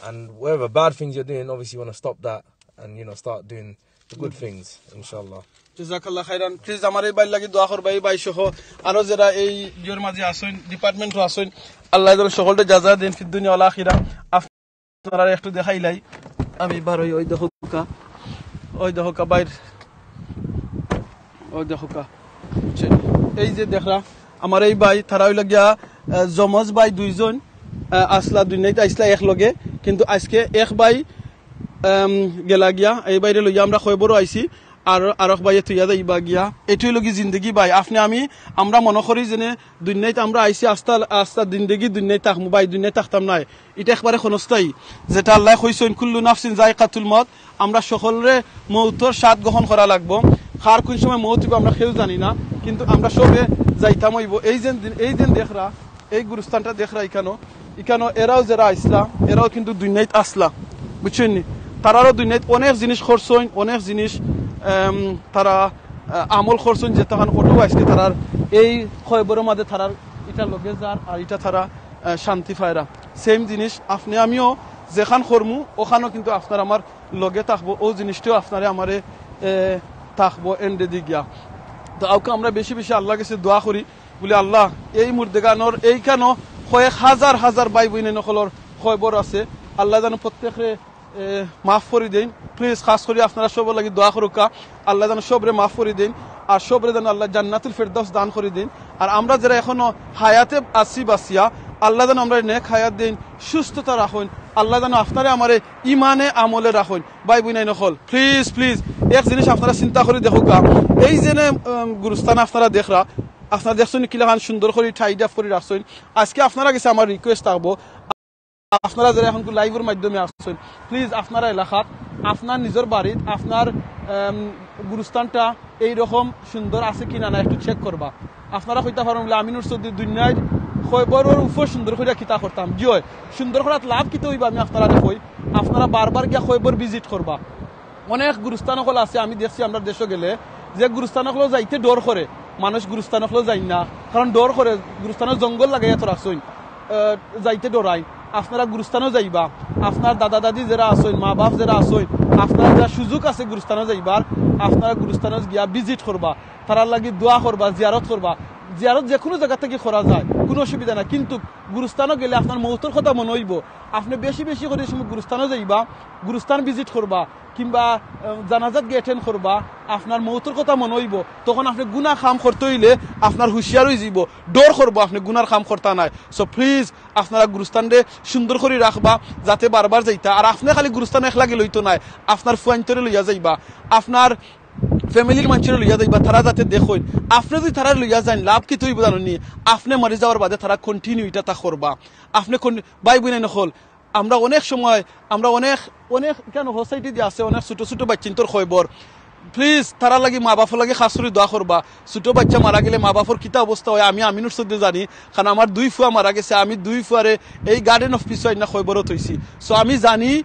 And whatever bad things you're doing, obviously you wanna stop that and, you know, start doing the good things, inshallah. জাযাকাল্লাহ খাইরান। Please আমার এই ভাইর লাগি দোয়া করবা, এই ভাই সহ আরো যেরা এই ইয়র মাঝে আছইন, department-ও আছইন, আল্লায় যেন সকলরে জাযা দেইন ফিদ দুনিয়া ওয়াল আখিরা। আপনারারে একটু দেখাইলাই। আমি বারই, ওই দেখউক্কা, ওই দেখউক্কা ভাইর, ওই দেখউক্কা। বুঝছেন? এই যে দেখরা, আমার এই ভাই, তারা অইলা গিয়া, আহ, যমজ ভাই দুইজন। আহ, আসলা দুনিয়াত আইসলা এক লগে, কিন্তু আজকে এক ভাই আম, গেলা গিয়া, এই ভাইরে লইয়া আমরা কয়বরও আইছি, আর আরক ভাইয়ে থইয়া যাইবা গিয়া। এটাই লগি জিন্দেগি ভাই। আপনে আমি, আমরা মনে করি যেনে দুনিয়াত আমরা আইছি আস্তা, আস্তা জিন্দেগি দুনিয়াত থাকমু ভাই, দুনিয়াত থাকতাম নায়। এটা একবারে ক্ষণস্থায়ী। যেটা আল্লায় কইছইন, "কুল্লু নাফসিন যায়কাতুল মউত", আমরা সকলরে মউতর স্বাদ গ্রহণ করা লাগবো। কার কোন সময় মউত অইবো আমরা কেউ জানি না, কিন্তু আমরা সবে যাইতাম অইবো। এই যে, এই যে দেখরা, এই গুরুস্থানটা দেখরা ইখানো, ইখানো এরাও যেরা আইসলা, এরাও কিন্তু দুনিয়াত আসলা, বুঝছইন নি? তারারও দুনিয়াত অনেক জিনিস করছইন, অনেক জিনিস, এম, তারা, আহ, আমল করছইন, যে তখন অটো আজকে তারার এই কয়বরর মাঝে তারার ইটা লগে যার, আর ইটা তারা, আহ, শান্তি পায়রা। সেম জিনিস আপনে আমিও যেখান করমু, ওখানও কিন্তু আপনার আমার লগে থাকবো, ও জিনিসটাও আপনারে আমারে, এ, থাকবো এন্ডে দি গিয়া। তো আউকা আমরা বেশি বেশি আল্লাহর কাছে দোয়া করি, বলি, "আল্লাহ, এই মুর্দেগানর এইখানো কয়েক হাজার হাজার ভাই বইন অকলর কয়বর আছে, আল্লাহ যেন প্রত্যেকরে, এ, মাফ করি দেইন।" প্লিজ, খাস করি আপনারা সবর লাগি দোয়া করুক্কা, আল্লাহ যেন সবরে মাফ করি দেইন, আর সবরে যেন আল্লাহ জান্নাতুল ফেরদাউস দান করি দেইন। আর আমরা যেরা এখনো হায়াতে আছি বাঁচিয়া, আল্লাহ যেন আমরা নেক হায়াত দেইন, সুস্থতা রাখইন, আল্লাহ যেন আপনারে আমারে ইমানে আমলে রাখইন। ভাই বইনাইন অকল, প্লিজ, প্লিজ, এক জিনিস আপনারা চিন্তা করি দেখুক্কা, এই যে নে, উম, গুরুস্থান আপনারা দেখরা, আপনারা দেখছইন কিলাখান সুন্দর করি tidy up করি রাখছইন। আজকে আপনারা গেছে আমার রিকোয়েস্ট থাকবো, আপনারা যেরা এখন লাইভর মাধ্যমে আসছইন, প্লিজ আপনারা এলাকাত, আপনার নিজর বাড়িত, আপনার, উম, গুরুস্থানটা এইরকম সুন্দর আছে কি না, না একটু চেক করবা। আপনারা কইতা পারইন বলে, "আমিনুর চৌধুরী দুনিয়ার কয়বরর উপর সুন্দর করিয়া কিতা করতাম?" জি অয়, সুন্দর করাত লাভ কিতা অইবা আমি আপনারারে কই, আপনারা বারবার গিয়া কয়বর ভিজিট করবা। অনেক গুরুস্থান অকল আছে, আমি দেখছি আমরা দেশো গেলে যে গুরুস্থান অকলো যাইতে ডর করে, মানুষ গুরুস্থান অকলো যাইন না, কারণ ডর করে, গুরুস্থানর জঙ্গল লাগাইয়া তো রাখছইন, আহ, যাইতে ডরাইন। আপনারা গুরুস্থানও যাইবা, আপনার দাদা দাদি যেরা আছইন, মা বাপ যেরা আছইন, আপনারা যেরা সুযোগ আছে গুরুস্থানও যাইবার, আপনারা গুরুস্থানও গিয়া ভিজিট করবা, তারার লাগি দোয়া করবা, জিয়ারত করবা। জিয়ারত যে কোনো জাগা থাকি করা যায়, কোনো অসুবিধা নাই, কিন্তু গুরুস্থানও গেলে আপনার মউতর কথা মনো অইবো। আপনে বেশি বেশি করি সময় গুরুস্থানও যাইবা, গুরুস্থান ভিজিট করবা, কিংবা, আহ, জানাজাত গিয়া অ্যাটেন্ড করবা, আপনার মউতর কথা মনো অইবো। তখন আপনে গুনা কাম করতে অইলে আপনার হুঁশিয়ার অইযিবো, ডর করবো, আপনে গুনার কাম করতা নায়। So প্লিজ, আপনারা গুরুস্থানরে সুন্দর করি রাখবা, যাতে বারবার যাইতা। আর আপনে খালি গুরুস্থান একলা গেলেউ তো নায়, আপনার ফুয়াইন্তরে লইয়া যাইবা, আপনার ফ্যামিলির মানষরে লইয়া যাইবা, তারা যাতে দেখইন। আপনে যদি তারারে লইয়া যাইন, লাভ কিতা অইবো জানইন নি? আপনে মরি যাওয়ার বাদে তারা কন্টিনিউ ইটা তা করবা। আপনে কোন, ভাই বইনাইন অকল, আমরা অনেক সময়, আমরা অনেক, অনেক কেন সোসাইটি দি আছে অনেক ছোট ছোট বাইচ্চাইন্তর কয়বর। প্লিজ, তারার লাগি, মা বাপর লাগি খাস করি দোয়া করবা। ছোট বাইচ্চা মারা গেলে মা বাপর কিতা অবস্থা অয়, আমি আমিনুর চৌধুরী জানি, কারণ আমার দুই ফুয়া মারা গেছে, আমি দুই ফুয়ারে এই গার্ডেন অফ পিসো আইনা কয়বরো থইছি। So আমি জানি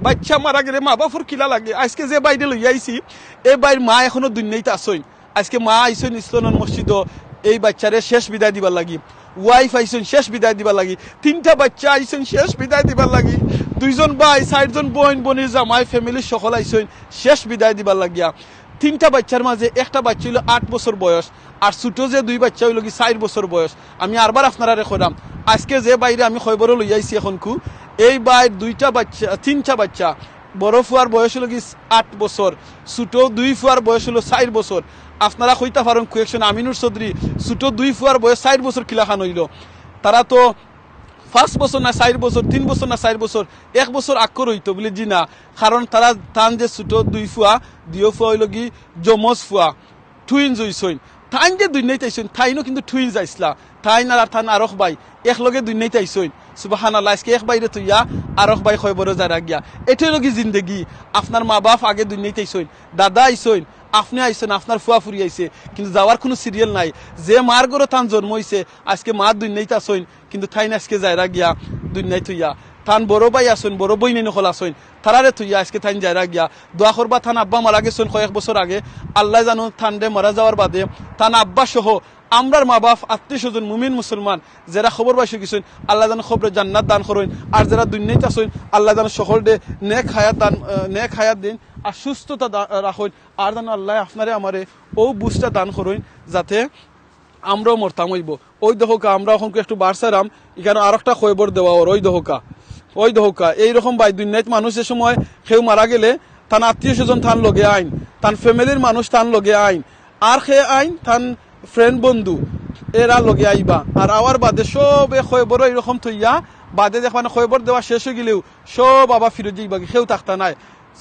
বাইচ্চা মারা গেলে মা বাপর কিলা লাগে। আজকে যে ভাইরে লইয়া আইছি, এ ভাইর মা এখনো দুনিয়াত আছইন। আজকে মা আইছইন ইসলামর মসজিদো এই বাইচ্চারে শেষ বিদায় দিবার লাগি। ওয়াইফ আইছইন শেষ বিদায় দিবার লাগি। তিনটা বাইচ্চা আইছইন শেষ বিদায় দিবার লাগি। দুইজন ভাই, চাইরজন বইন, বইনর জামাই, ফ্যামিলির সকল আইছইন শেষ বিদায় দিবার লাগিয়া। তিনটা বাইচ্চার মাঝে একটা বাইচ্চা অইলো আট বছর বয়স, আর ছোট যে দুই বাইচ্চা অইলো গি চাইর বছর বয়স। আমি আরবার আপনারারে কইরাম, আজকে যে ভাইরে আমি কয়বরো লইয়া আইছি অখনকু, এই ভাইর দুইটা বাইচ্চা, তিনটা বাইচ্চা, বড় ফুয়ার বয়স অইলো গি আট বছর, ছোট দুই ফুয়ার বয়স অইলো চাইর বছর। আপনারা কইতা পারইন কুয়েকজন আমিনুর চৌধুরী, ছোট দুই ফুয়ার বয়স চাইর বছর কিলাখান অইলো? তারা তো পাঁচ বছর না চাইর বছর, তিন বছর না চাইর বছর, এক বছর আক্কর অইতো বলে জি না, কারণ তারা তান যে ছোট দুই ফুয়া, দুইও ফুয়া অইলো গি যমজ ফুয়া, টুইনস অইছইন। তাইন যে দুনিয়াত আইছইন, তাইনও কিন্তু টুইনস আইছলা। তাইন আর, আর তান আরক ভাই একলগে দুনিয়াত আইছইন। সুবহানাল্লাহ, আজকে এক ভাইরে থইয়া আরক ভাই কয়বরো যারা গিয়া। এটাই অইলো গি জিন্দেগি। আপনার মা বাপ আগে দুনিয়াত আইছইন, দাদা আইছইন, আপনে আইছইন, আপনার ফুয়া ফুরি আইছে, কিন্তু যাওয়ার কোনো সিরিয়াল নাই। যে মার ঘরো তান জন্ম অইছে, আজকে মা দুনিয়াত আছইন, কিন্তু তাইন আজকে যাইরা গিয়া দুনিয়াত থইয়া। তান বড় ভাই আছইন, বড় বইনাইন অকল আছইন, তারারে থইয়া আজকে তাইন যাইরা গিয়া। দোয়া করবা, তান আব্বা মারা গেছইন কয়েক বছর আগে। আল্লায় জানো তানরে মারা যাওয়ার বাদে তান আব্বা সহ আমরার মা বাপ, আত্মীয় স্বজন, মুমিন মুসলমান যেরা কবরবাসী গেছইন, আল্লায় জানো কবরে জান্নাত দান করইন। আর যেরা দুনিয়াত আছইন, আল্লায় জানো সকলরে নেক হায়াত দান, আহ, নেক হায়াত দেইন, আর সুস্থতা দা-, রাখইন। আর জানো আল্লায় আপনারে আমারে অউ বুঝটা দান করইন, যাতে আমরাও মরতাম অইবো। ওই দেখোকা, আমরা অখনকু একটু বার চাইরাম, ইখানো আরোকটা কয়বর দেওয়া অর, ওই দেখোকা, ওই দেখোকা। এইরকম ভাই, দুনিয়াত মানুষ যে সময় কেউ মারা গেলে তান আত্মীয় স্বজন তান লগে আইন, তান ফ্যামিলির মানুষ তান লগে আইন, আর কে আইন, তান ফ্রেন্ড বন্ধু, এরা লগে আইবা। আর আওয়ার বাদে সবে কয়বরো এইরকম থইয়া বাদে দেখবা না, কয়বর দেওয়া শেষ অইগেলেউ সব আবার ফিরত যাইবা, কেউ থাকতা নায়।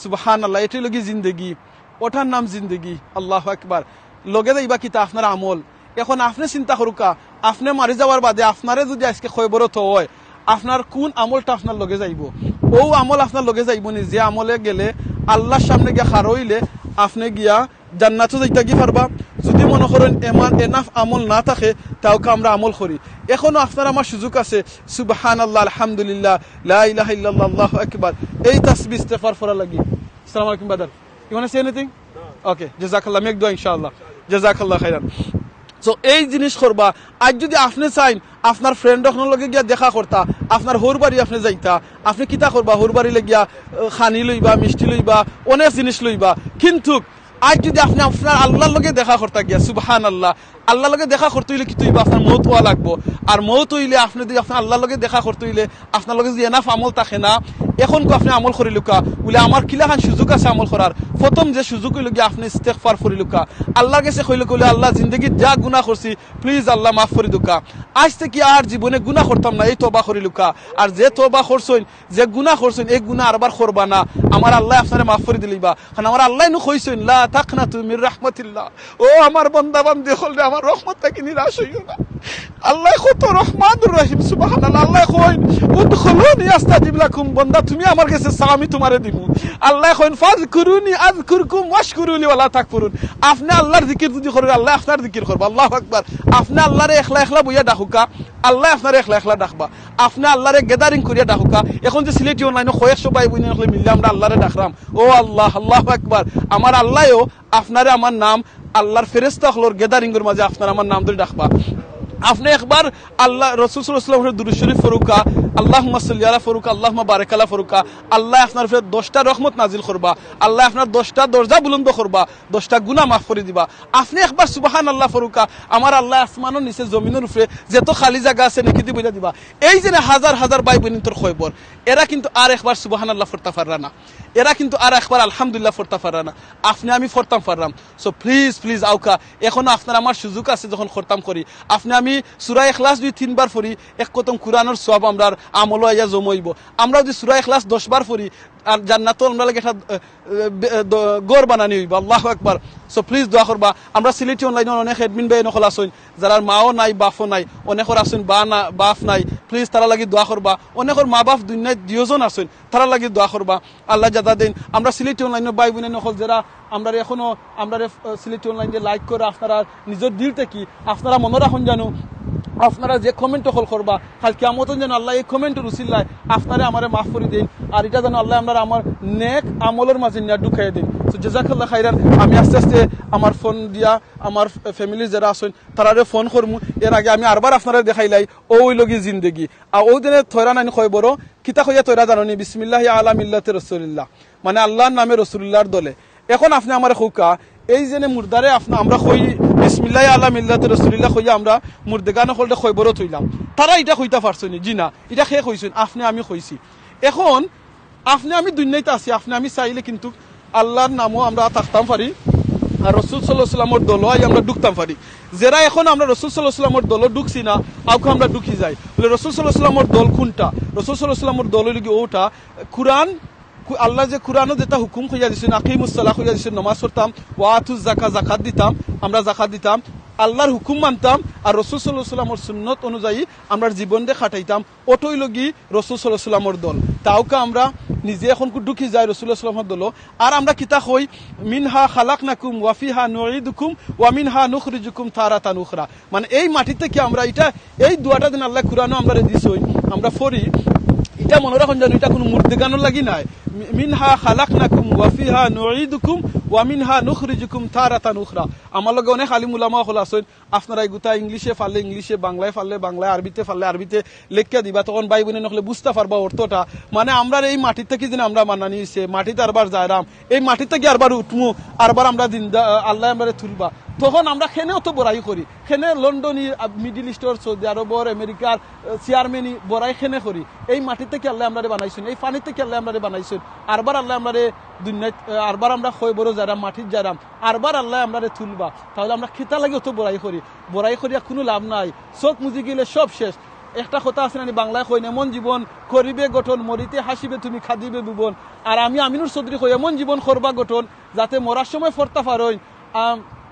সুবহানাল্লাহ, এটাউ লগি জিন্দেগি, ওটার নাম জিন্দেগি। আল্লাহু আকবার। লগে যাইবা কিতা? আপনার আমল। এখন আপনে চিন্তা করউক্কা, আপনে মারি যাওয়ার বাদে আপনারে যুদি আইজকে কয়বরো থওয়া অয়, আপনার কুন আমলটা আপনার লগে যাইবো? অউ আমল আপনার লগে যাইবো নি, যে আমলে গেলে আল্লার সামনে গিয়া খাড়া অইলে আপনে গিয়া জান্নাতো যাইতাগি পারবা। যুদি মনো করইন এমন enough আমল না থাকে, তাউক্কা আমরা আমল করি। এখনো আপনার আমার সুযোগ আছে। সুবহানাল্লাহ, আলহামদুলিল্লাহ, লা ইলাহা ইল্লাল্লাহ, আল্লাহু আকবার। এই তাসবিহ ইস্তেগফার পড়া লাগি। আসসালামু আলাইকুম brother। You wanna say anything? Okay, জাযাকাল্লাহ। আমি এক দোয়া ইনশাআল্লাহ। জাযাকাল্লাহ খাইরান। So, এই জিনিস করবা। আর যুদি আপনে চাইন, আপনার friend অকলর লগে গিয়া দেখা করতা, আপনার হউর বাড়ি আপনে যাইতা, আপনে কিতা করবা? হউর বাড়িলে গিয়া, আহ, খানি লইবা, মিষ্টি লইবা, অনেক জিনিস লইবা। কিন্তু আর যুদি আপনে আপনার আল্লার লগে দেখা করতা গিয়া, সুবহানাল্লাহ, আল্লার লগে দেখা করতে অইলে কিতা অইবো? আপনার মউত অওয়া লাগবো। আর মউত অইলে আপনে যুদি আপনার আল্লার লগে দেখা করতে অইলে আপনার লগে যুদি enough আমল থাকে না, এখন কু আপনে আমল করিলউক্কা, বুলে আমার কিলাখান সুযোগ আছে আমল করার। প্রথম যে সুযোগ অইলো গিয়া আপনে ইস্তেগফার করিলউক্কা, আল্লার গেছে কইলউক্কা, বুলে আল্লাহ, জিন্দেগিত যা গুনা করছি, please আল্লাহ মাফ করি দেউক্কা। আইজ থাকি আর জীবনে গুনা করতাম না, এই তওবা করিলউক্কা। আর যে তওবা করছইন, যে গুনা করছইন, এই গুনা আরবার করবা না। আমার আল্লায় আপনারে মাফ করি দিলাইবা। কারণ আমার আল্লায় নু কইছইন, "লা তাকনাতু মির রাহমাতিল্লাহ।" ও আমার বন্দা বান্দি অকলরে, আমার রহমত থাকি নিরাশ অইও না। আল্লায় কত রহমানুর রহিম, সুবহানাল্লাহ। আল্লায় কইন, "উদখুলুনি আস্তাজিব লাকুম।" বন্দা, তুমি আমার গেছে চাও, আমি তুমারে দিমু। আল্লায় কইন, "ফাজকুরুনি আযকুরকুম ওয়াশকুরুলি ওয়ালা তাকফুরুন।" আপনে আল্লার জিকির যুদি করইন, আল্লায় আপনার জিকির করবা। আল্লাহু আকবার। আপনে আল্লারে একলা একলা বইয়া ডাকউক্কা, আল্লায় আপনারে একলা একলা ডাকবা। আপনে আল্লারে gathering করিয়া ডাকউক্কা। এখন যে সিলেটি online-ও কয়েকশো ভাই বইন অকলে মিললে আমরা আল্লারে ডাকরাম, ও আল্লাহ, আল্লাহু আকবার। আমার আল্লায়ও আপনারে আমার নাম আল্লার ফেরেশতা অকলর gathering-অর মাঝে আপনার আমার নাম ধরি ডাকবা। আপনে একবার আল্লাহ, রসুল সাল্লাল্লাহু আলাইহি ওয়াসাল্লামর দুরূদ শরীফ পড়উক্কা, আল্লাহুম্মা সাল্লি আলা পড়উক্কা, আল্লাহুম্মা বারিক আলা পড়উক্কা, আল্লায় আপনার উপরে দশটা রহমত নাজিল করবা, আল্লায় আপনার দশটা দরজা বুলন্দ করবা, দশটা গুনা মাফ করি দিবা। আপনে একবার সুবহানাল্লাহ পড়উক্কা, আমার আল্লায় আসমানর নিচে জমিনর উপরে যত খালি জাগা আছে নেকি দি ভরিয়া দিবা। এই যে হাজার হাজার ভাই বইনতর কয়বর, এরা কিন্তু আর একবার সুবহানাল্লাহ পড়তা পাররা না, এরা কিন্তু আর একবার আলহামদুলিল্লাহ পড়তা পাররা না। আপনে আমি পড়তাম পাররাম। So please, please আউক্কা, এখনো আপনার আমার সুযোগ আছে যখন করতাম করি। আপনে আমি সূরা ইখলাস দুই তিনবার পড়ি, এক খতম কুরআনর সওয়াব আমরার আমলো আইয়া জমা অইবো। আমরা যুদি সূরা ইখলাস দশ বার পড়ি, আর জান্নাতো আমরার লাগি একটা, আহ, আহ, বে-, আহ, দ-, ঘর বানানি অইবো। আল্লাহু আকবার। So please দোয়া করবা। আমরা সিলেটি online-অর অনেক admin ভাই অকল আছইন, যারার মাও নাই, বাফও নাই, অনেকর আছইন বা না, বাফ নাই, please তারার লাগি দোয়া করবা। অনেকর মা বাফ দুনিয়াত দুইজন আছইন, তারার লাগি দোয়া করবা। আল্লায় যাতা দেইন। আমরা সিলেটি online-অর ভাই বইন অকল যারা আমরারে এখনো, আমরারে, আহ, সিলেটি online-এ like কররা, আপনারা নিজর দিল থাকি আপনারা মনো রাখইন জানু, আপনারা যে comment অকল করবা, কাইল কিয়ামতো জানু আল্লায় এই comment-অর উসিলায় আপনারে আমারে মাফ করি দেইন। আর ইটা জানু আল্লায় আমরারে আমার নেক আমলর মাঝে নিয়া ঢুকাইয়া দেইন। So জাযাকাল্লাহ খাইরান। আমি আস্তে আস্তে আমার phone দিয়া আমার ফ-, family-র যারা আছইন তারারে phone করমু। এর আগে আমি আরবার আপনারারে দেখাইলাই, অউ অইলো গি জিন্দেগি। আর অউ দিনে থইরা নানি কয়বরো, কিতা কইয়া থইরা জানো নি? বিসমিল্লাহি আলা মিল্লাতি রাসূলিল্লাহ, মানে আল্লার নামে রসুলুল্লাহর দলে। এখন আপনে আমারে কউক্কা, এই যে মুর্দারে আপনে আমরা কই, বিসমিল্লাহি আলা মিল্লাতি রাসূলিল্লাহ কইয়া আমরা মুর্দেগান অকলরে কয়বরো থইলাম, তারা ইটা কইতা পারছইন নি? জি না। ইটা কে কইছইন? আপনে আমি কইছি। এখন আপনে আমি দুনিয়াত আছি, আপনে আমি চাইলে কিন্তু আল্লার নামো আমরা থাকতাম পারি, আর রসুল সাল্লাল্লাহু আলাইহি ওয়াসাল্লামর দলো আইয়া আমরা ঢুকতাম পারি। যেরা এখন আমরা রসুল সাল্লাল্লাহু আলাইহি ওয়াসাল্লামর দলো ঢুকছি না, আউক্কা আমরা ঢুকি যাই। বুলে, রসুল সাল্লাল্লাহু আলাইহি ওয়াসাল্লামর দল কুনটা? রসুল সাল্লাল্লাহু আলাইহি ওয়াসাল্লামর দল অইলো গি অউটা, কুরআন, কু-, আল্লায় যে কুরআনো যেটা হুকুম কইয়া দিছইন, আকিমুস সালাহ কইয়া দিছইন, নমাজ পড়তাম, ওয়া আতুজ যাকাত, যাকাত দিতাম, আমরা যাকাত দিতাম, আল্লার হুকুম মানতাম, আর রসুল সাল্লাল্লাহু আলাইহি ওয়াসাল্লামর সুন্নত অনুযায়ী আমরার জীবনরে কাটাইতাম। অটা অইলো গি রসুল সাল্লাল্লাহু আলাইহি ওয়াসাল্লামর দল। তে আউক্কা আমরা নিজে এখন কু ঢুকি যাই রসুল সাল্লাল্লাহু আলাইহি ওয়াসাল্লামর দলো। আর আমরা কিতা কই, "মিনহা খালাকনাকুম ওয়া ফিহা নুঈদুকুম ওয়া মিনহা নুখরিজুকুম তারাতান উখরা।" মানে এই মাটিত থাকি আমরা ইটা, এই দোয়াটা যেন আল্লায় কুরআনো আমরারে দিছইন, আমরা পড়ি, ইটা মনো রাখইন জানু ইটা কুনু মুর্দেগানর লাগি নায়। মি-, "মিনহা খালাকনাকুম ওয়া ফিহা নুঈদুকুম ওয়া মিনহা নুখরিজুকুম তারাতান উখরা।" আমার লগে অনেক আলিম উলামা অকল আছইন, আপনারা ইগুতা ইংলিশে পারলে ইংলিশে, বাংলায় পারলে বাংলায়, আরবিতে পারলে আরবিতে লেখিয়া দিবা, তখন ভাই বইন অকলে বুঝতা পারবা অর্থটা। মানে আমরার এই মাটিত থাকি যেন আমরা বানানি অইছে, মাটিত আরবার যাইরাম, এই মাটিত থাকি আরবার উঠমু, আরবার আমরা জিন্দা, আল্লায় আমরারে তুলবা। তখন আমরা কেনে অত বড়াই করি, কেনে লন্ডনি, আহ, Middle East-অর, সৌদি আরবর, আমেরিকার, আহ, চেয়ারম্যানি বড়াই কেনে করি? এই মাটিত থাকি আল্লায় আমরারে বানাইছইন, এই পানিত থাকি আল্লায় আমরারে বানাইছইন, আরবার আল্লায় আমরারে দুনিয়াত, আহ, আরবার আমরা কয়বরো যাইরাম, মাটিত যাইরাম, আরবার আল্লায় আমরারে তুলবা, তাইলে আমরা কিতার লাগি অত বড়াই করি? বড়াই করিয়া কুনু লাভ নাই, চউখ মুজি গেলে সব শেষ। একটা কথা আছে না নি, বাংলায় কইন, "এমন জীবন করিবে গঠন, মরিতে হাসিবে তুমি, কাঁদিবে ভুবন।" আর আমি আমিনুর চৌধুরী কই, এমন জীবন করবা গঠন, যাতে মরার সময় পড়তা পারইন, আম,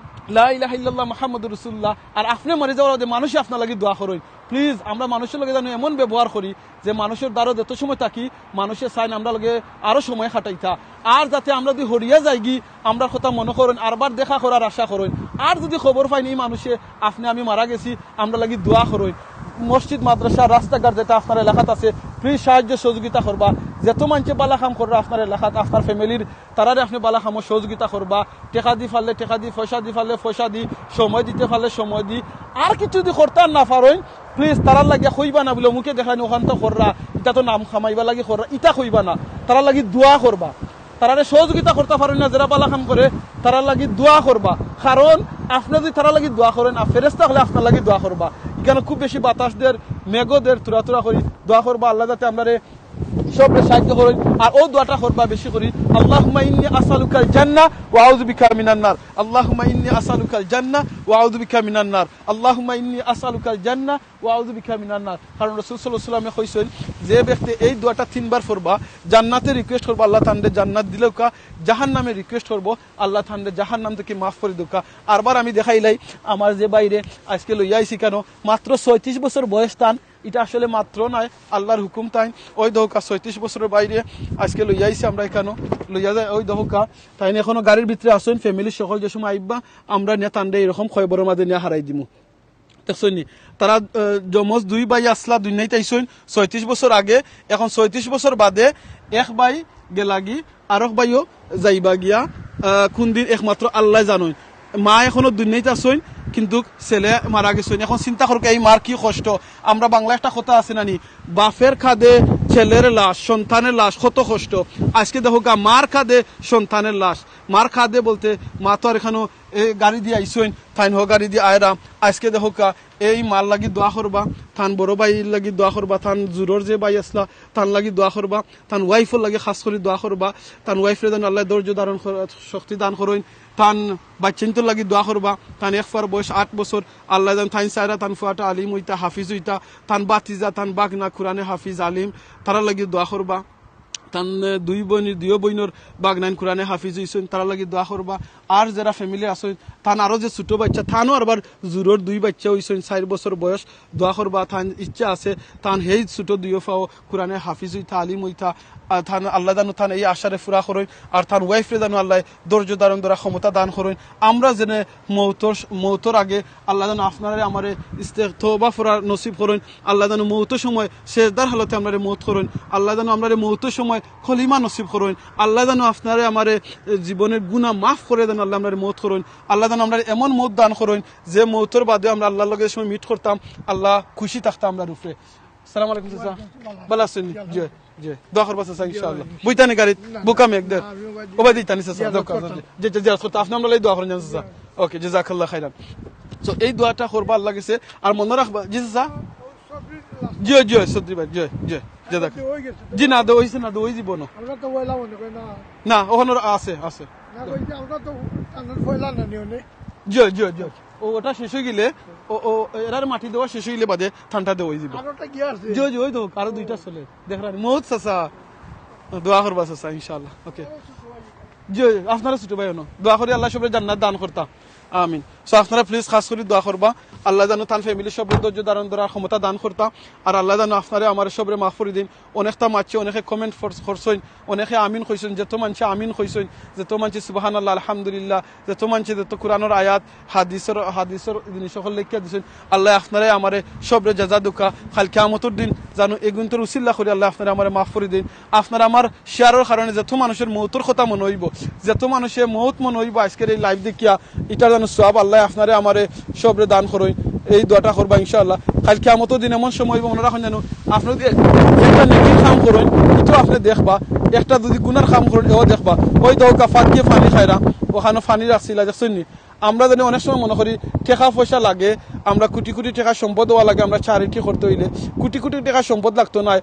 "লা ইলাহা ইল্লাল্লাহ মুহাম্মাদুর রাসূলুল্লাহ।" আর আপনে মরি যাওয়ার বাদে মানুষে আপনার লাগি দোয়া করইন। প্লিজ, আমরা মানুষর লগে যেন এমন ব্যবহার করি যে মানুষর দ্বারো যত সময় থাকি, মানুষে চাইন আমরা লগে আরো সময় কাটাইতা। আর যাতে আমরা যদি হরিয়া যাইগি, আমরার কথা মনো করইন, আরবার দেখা করার আশা করইন। আর যদি খবর পাইন ই মানুষে, আপনে আমি মারা গেছি, আমরার লাগি দোয়া করইন। মসজিদ, মাদ্রাসা, রাস্তাঘাট যেটা আপনার এলাকাত আছে, প্লিজ সাহায্য সহযোগিতা করবা। যত মানষে বালা কাম কররা আপনার এলাকাত, আপনার ফ্যামিলির, তারারে আপনে বালা কামো সহযোগিতা করবা। টেকা দি পারলে টেকা দি, পয়সা দি পারলে পয়সা দি, সময় দিতে পারলে সময় দি। আর কিছু যদি করতা না পারইন, প্লিজ তারার লাগিয়া কইবা না বুলে, "মুখে দেখাইন অখান তো কররা, ইটা তো নাম কামাইবার লাগি কররা", ইটা কইবা না। তারার লাগি দোয়া করবা। তারারে সহযোগিতা করতা পারইন না, যেরা বালা কাম করে, তারার লাগি দোয়া করবা। কারণ আপনে যদি তারার লাগি দোয়া করইন, আর ফেরেশতা অকলে আপনার লাগি দোয়া করবা। ইখানো খুব বেশি বাতাস দের, মেঘও দের, থুড়া থুড়া করি দোয়া করবা, আল্লায় যাতে আমরারে সবরে সাহায্য করইন। আর অউ দোয়াটা করবা বেশি করি, "আল্লাহুম্মা ইন্নী আসআলুকাল জান্নাহ ওয়া আউযু বিকা মিনান নার। আল্লাহুম্মা ইন্নী আসআলুকাল জান্নাহ ওয়া আউযু বিকা মিনান নার। আল্লাহুম্মা ইন্নী আসআলুকাল জান্নাহ ওয়া আউযু বিকা মিনান নার।" কারণ রাসূল সাল্লাল্লাহু আলাইহি ওয়াসাল্লামে কইছইন, যে ব্যক্তি এই দোয়াটা তিনবার পড়বা, জান্নাতে রিকোয়েস্ট করবা, আল্লাহ তানরে জান্নাত দিলউক্কা, জাহান্নামে রিকোয়েস্ট করবো, আল্লাহ তানরে জাহান্নাম থাকি মাফ করি দেউক্কা। আরবার আমি দেখাইলাই, আমার যে ভাইরে আইজকে লইয়া আইছি ইখানো, মাত্র ছয়ত্রিশ বছর বয়স তান, ইটা আসলে মাত্র নায়, আল্লাহর হুকুম তাইন। অউ দেখউক্কা, ছয়ত্রিশ বছরর ভাইরে আইজকে লইয়া আইছি আমরা ইখানো, লইয়া যাই, অউ দেখউক্কা, তাইন এখনো গাড়ির ভিতরে আছইন, ফ্যামিলির সকল যে সময় আইবা, আমরা নিয়া তানরে এরকম কয়বরর মাঝে নিয়া হারাই দিমু। দেখছইন নি? তারা, আহ, যমজ দুই ভাই আছলা, দুইনাইত আইছইন ছয়ত্রিশ বছর আগে, এখন ছয়ত্রিশ বছর বাদে এক ভাই গেলাগি, আরক ভাইও যাইবা গিয়া, আহ, কুনদিন একমাত্র আল্লায় জানইন। মা এখনো দুনিয়াত আছইন, কিন্তু ছেলে মারা গেছইন। এখন চিন্তা করউক্কা, এই মার কি কষ্ট। আমরা বাংলা একটা কথা আছে না নি, "বাপের কাঁধে ছেলের লাশ, সন্তানের লাশ, কত কষ্ট।" আইজকে দেখউক্কা, মার কাঁধে সন্তানের লাশ। মার কাঁধে বলতে, মা তো আর এখানো এ গাড়ি দি আইছইন, তাইন হ গাড়ি দি আয়রা। আইজকে দেখউক্কা, এই মার লাগি দোয়া করবা, তান বড় ভাইর লাগি দোয়া করবা, তান জুরর যে ভাই আছলা, তান লাগি দোয়া করবা, তান ওয়াইফর লাগি খাছ করি দোয়া করবা, তান ওয়াইফরে যেন আল্লায় ধৈর্য ধারণ কর-, শক্তি দান করইন, তান বাইচ্চাইন্তর লাগি দোয়া করবা, তান এক ফুয়ার বয়স আট বছর, আল্লায় যেন তাইন চাইরা তান ফুয়াটা আলিম অইতা, হাফিজ অইতা, তান ভাতিজা, তান ভাগনা কুরআনে হাফিজ আলিম, তারার লাগি দোয়া করবা। তান, এ, দুই বইন, দুইও বইনর ভাগনাইন কুরআনে হাফিজ অইছইন, তারার লাগি দোয়া করবা। আর যেরা ফ্যামিলি আছইন, তান আরো যে ছোট বাইচ্চা, তানও আরবার জুরর দুই বাইচ্চা অইছইন, চাইর বছর বয়স, দোয়া করবা। তান ইচ্ছা আছে, তান হেই ছোট দুইও ফাও কুরআনে হাফিজ অইতা, আলিম অইতা। আর তান আল্লায় জানো তান এই আশারে পুরা করইন, আর তান ওয়াইফরে জানো আল্লায় ধৈর্য ধারণ ধরা ক্ষমতা দান করইন। আমরা যেন মৌতর, মৌতর আগে আল্লায় জানো আপনারে আমারে ইস্তে-, তওবা ফরার নসিব করইন। আল্লায় জানো মৌতর সময় সেজদার হালতে আমরারে মৌত করইন। আল্লায় জানো আমরারে মৌতর সময় কলিমা নসিব করইন। আল্লায় জানো আপনারে আমারে, এ, জীবনের গুনা মাফ করে দেন। আল্লায় আমরারে মৌত করইন। আল্লায় জানো আমরারে এমন মৌত দান করইন, যে মৌতর বাদে আমরা আল্লাহর লগে যে সময় মিট করতাম, আল্লাহ খুশি থাকতা আমরার উপরে। সালাম আলাইকুম চাচা। ভালা আছইন নি? জি, জি। দোয়া করবা চাচা, ইনশাআল্লাহ। বইতা নি গাড়িত? না, না। বুকা মেঘ দের। না, আমি ওবায়দি ওবায়দি ইতানি চাচা, জিয়ারত দোয়া করবা। করতাম। জি, জি, জিয়ারত করতাম। আপনে আমরার লাগি দোয়া করইন চাচা। ওকে, জাযাকাল্লাহ খাইরান। So, এই দোয়াটা করবা আল্লাহর গেছে। আর মনো রাখবা, জি চাচা? জি, জি, চৌধুরী ভাই, জি, জি, জাযাকাল্লাহ। জি, না, দে অইছে না, দে অই জীবন। আমরা তো পয়লা মনে করি না। না, ওখানে আছে, আছে। না, কই যে আমরা তো তানর পয়লা না নিও নে। জি, জি, জি। ও, ওটা শেষ অই গেলে, ও, ও, এরার মাটি দেওয়া শেষ অই গেলে বাদে ঠান্ডা দেওয়া অই যাইবো। আরো একটা গিয়া আছে। জি, জি, ওই তো, আরো দুইটা চলে। দেখরানি, মৌত চাচা। দোয়া করবা চাচা, ইনশাআল্লাহ। ওকে। জি, আপনারা ছোট ভাই হনো। দোয়া করি আল্লাহ সবরে জান্নাত দান করতা। আমিন। So, আপনারা please খাছ করি দোয়া করবা। আল্লাহ জানো তান family সবরে ধৈর্য ধারণ ধরার ক্ষমতা দান করতা। আর আল্লাহ জানো আপনারে আমারে সবরে মাফ করি দিন। অনেকটা মারছে, অনেকে comment ফর-, করছইন, অনেকে আমিন কইছইন, যত মানষে আমিন কইছইন, যত মানষে সুবহানাল্লাহ, আলহামদুলিল্লাহ, যত মানষে যত কোরআনর আয়াত, হাদিসর, হাদিসর জিনিস সকল লেখিয়া দিছইন। আল্লাহ আপনারে আমারে সবরে জাযা দেউক্কা। কাইল কিয়ামতর দিন জানো এগুইন্তর উসিলা করি আল্লাহ আপনারে আমারে মাফ করি দিন। আপনারা আমার share-র কারণে যত মানুষর মৌতর কথা মনো অইবো, যত মানুষে মৌত মনো অইবো আইজকের এই live দেখিয়া, ইটার জানো সওয়াব আল্লাহ আপনারে আমারে সবরে দান করইন। এই দোয়াটা করবা ইনশাআল্লাহ। কাইল কিয়ামতর দিন এমন সময় অইবো, মনো রাখইন জানো, আপনে যদি একটা নেকির কাম করইন, ইতো আপনে দেখবা, একটা যদি গুনার কাম করইন, এও দেখবা। ওই দেখউক্কা ফাকিয়ে পানি খাইরা, ওখানো পানি রাখছিলা, দেখছইন নি? আমরা জানি অনেক সময় মনো করি টেকা পয়সা লাগে, আমরা কোটি কোটি টেকা সম্পদ অওয়া লাগে, আমরা charity করতে অইলে কোটি কোটি টেকা সম্পদ লাগতো নায়।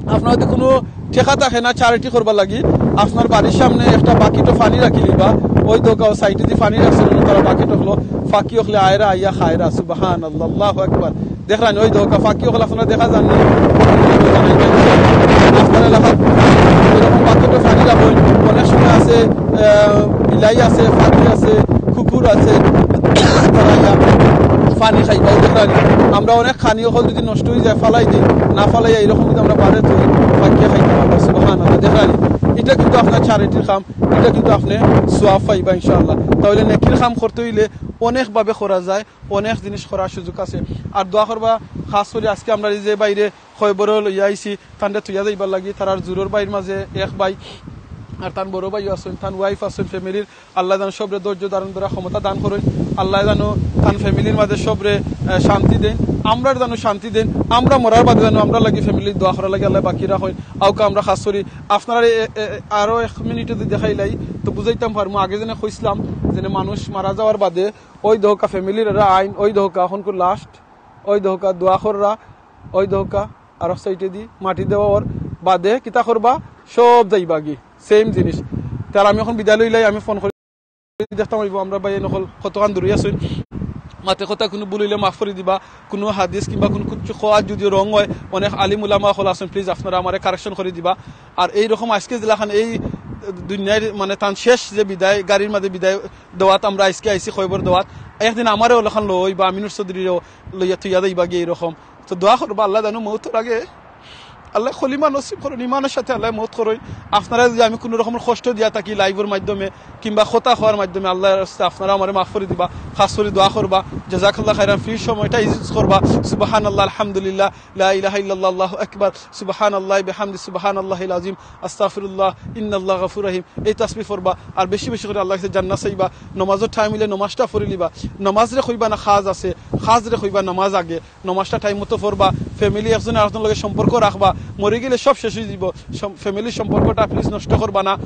আপনার যদি কুনু টেকা থাকে না charity করবার লাগি, আপনার বাড়ির সামনে একটা bucket-ও পানি রাখি দিবা, ওই দেখউক্কা side-এ দি পানি রাখছে, তারা bucket অকলো, ফাকি অকলে আয়রা আইয়া খায়রা, সুবহানাল্লাহ, আল্লাহু আকবার। দেখরানি, ওই দেখউক্কা, পাখি অকল আপনারা দেখা যার নি? আপনার এলাকাত এরকম পাখিতে পানি রাখইন, অনেক সময় আছে, আহ, বিলাই আছে, পাখি আছে, কুকুর আছে, তারা ইয়া পানি খাইবা। ওই দেখরানি, আমরা অনেক খানি অকল যদি নষ্ট অই যায়, ফালাই দেই, না ফালাইয়া এরকম যদি আমরা বাড়ে থই, পাখিয়ে খাইতা পারবা। সুবহানাল্লাহ, দেখরানি, ইটা কিন্তু আপনার charityর কাম, ইটা কিন্তু আপনে সওয়াব পাইবা ইনশাআল্লাহ। তাইলে নেকির কাম করতে অইলে অনেকভাবে করা যায়, অনেক জিনিস করার সুযোগ আছে। আর দোয়া করবা, খাছ করি আজকে আমরা এই যে ভাইরে খয়বরো লইয়া আইছি, তানরে থইয়া যাইবার লাগি, তারার জুরর ভাইর মাঝে এক ভাই, আর তান বড় ভাইও আছইন, তান wife আছইন, familyর। আল্লায় যেন সবরে ধৈর্য ধারণ করার ক্ষমতা দান করইন। আল্লায় যেন তান familyর মাঝে সবরে, আহ, শান্তি দেইন, আমরার যেন শান্তি দেইন, আমরা মরার বাদে যেন আমরার লাগি familyর দোয়া করার লাগি আল্লায় বাকি রাখইন। আউক্কা আমরা খাছ করি আপনারারে এ, এ, আরো এক মিনিটে যদি দেখাইলাই, তো বুঝাইতাম পারমু। আগে যেন কইছলাম, যেন মানুষ মারা যাওয়ার বাদে ওই দেখউক্কা familyর এরা আইন, ওই দেখউক্কা অখনকু last, ওই দেখউক্কা দোয়া কররা, ওই দেখউক্কা আর এক সাইডে দি মাটি দেওয়া অর বাদে কিতা করবা, সব যাইবাগি, same জিনিস। তার আমি অখন বিদায় লইলাই, আমি phone করি দেখতাম অইবো আমরা ভাইয়াইন অকল কতখান দূরে আছইন। মাতে কথা কুনু ভুল অইলে মাফ করি দিবা, কুনু হাদিস কিংবা কুনু কিচ্ছু কওয়া যদি wrong অয়, অনেক আলিম উলামা অকল আছইন, please আপনারা আমারে correction করি দিবা। আর এই রকম আজকে যেলাখান এই দুনিয়ার মানে তান শেষ যে বিদায়, গাড়ির মাঝে বিদায় দেওয়াত আমরা আজকে আইছি খয়বর দেওয়াত, একদিন আমারে অলাখান লইবা, আমিনুর চৌধুরীরেও লইয়া থইয়া যাইবাগি এইরকম। তো দোয়া করবা, আল্লায় জানো মউতর আগে আল্লায় কলিমা নসিব করইন, ইমানর সাথে আল্লায় মউত করইন। আপনারা যদি আমি কুনু রকমর কষ্ট দিয়া থাকি liveর মাধ্যমে কিংবা কথা কওয়ার মাধ্যমে, আল্লার রাস্তায় আপনারা আমারে মাফ করি দিবা, খাছ করি দোয়া করবা। জাযাকাল্লাহ খাইরান। Free সময়টা use করবা। সুবহানাল্লাহ, আলহামদুলিল্লাহ, লা ইলাহা ইল্লাল্লাহ, আল্লাহু আকবার, সুবহানাল্লাহ বিহামদি, সুবহানাল্লাহিল আজিম, আস্তাগফিরুল্লাহ, ইন্নাল্লাহ গাফুর রহিম। এই তাসবিহ পড়বা আর বেশি বেশি করি আল্লার কাছে জান্নাত চাইবা। নমাজর time অইলে নমাজটা পড়ি লিবা। নমাজরে কইবা না কাজ আছে, কাজরে কইবা নমাজ আগে। নমাজটা time মতো পড়বা। Family একজনে আরকজনর লগে সম্পর্ক রাখবা। মরি গেলে সব শেষ অই যিবো। সম-, familyর সম্পর্কটা please নষ্ট করবা না।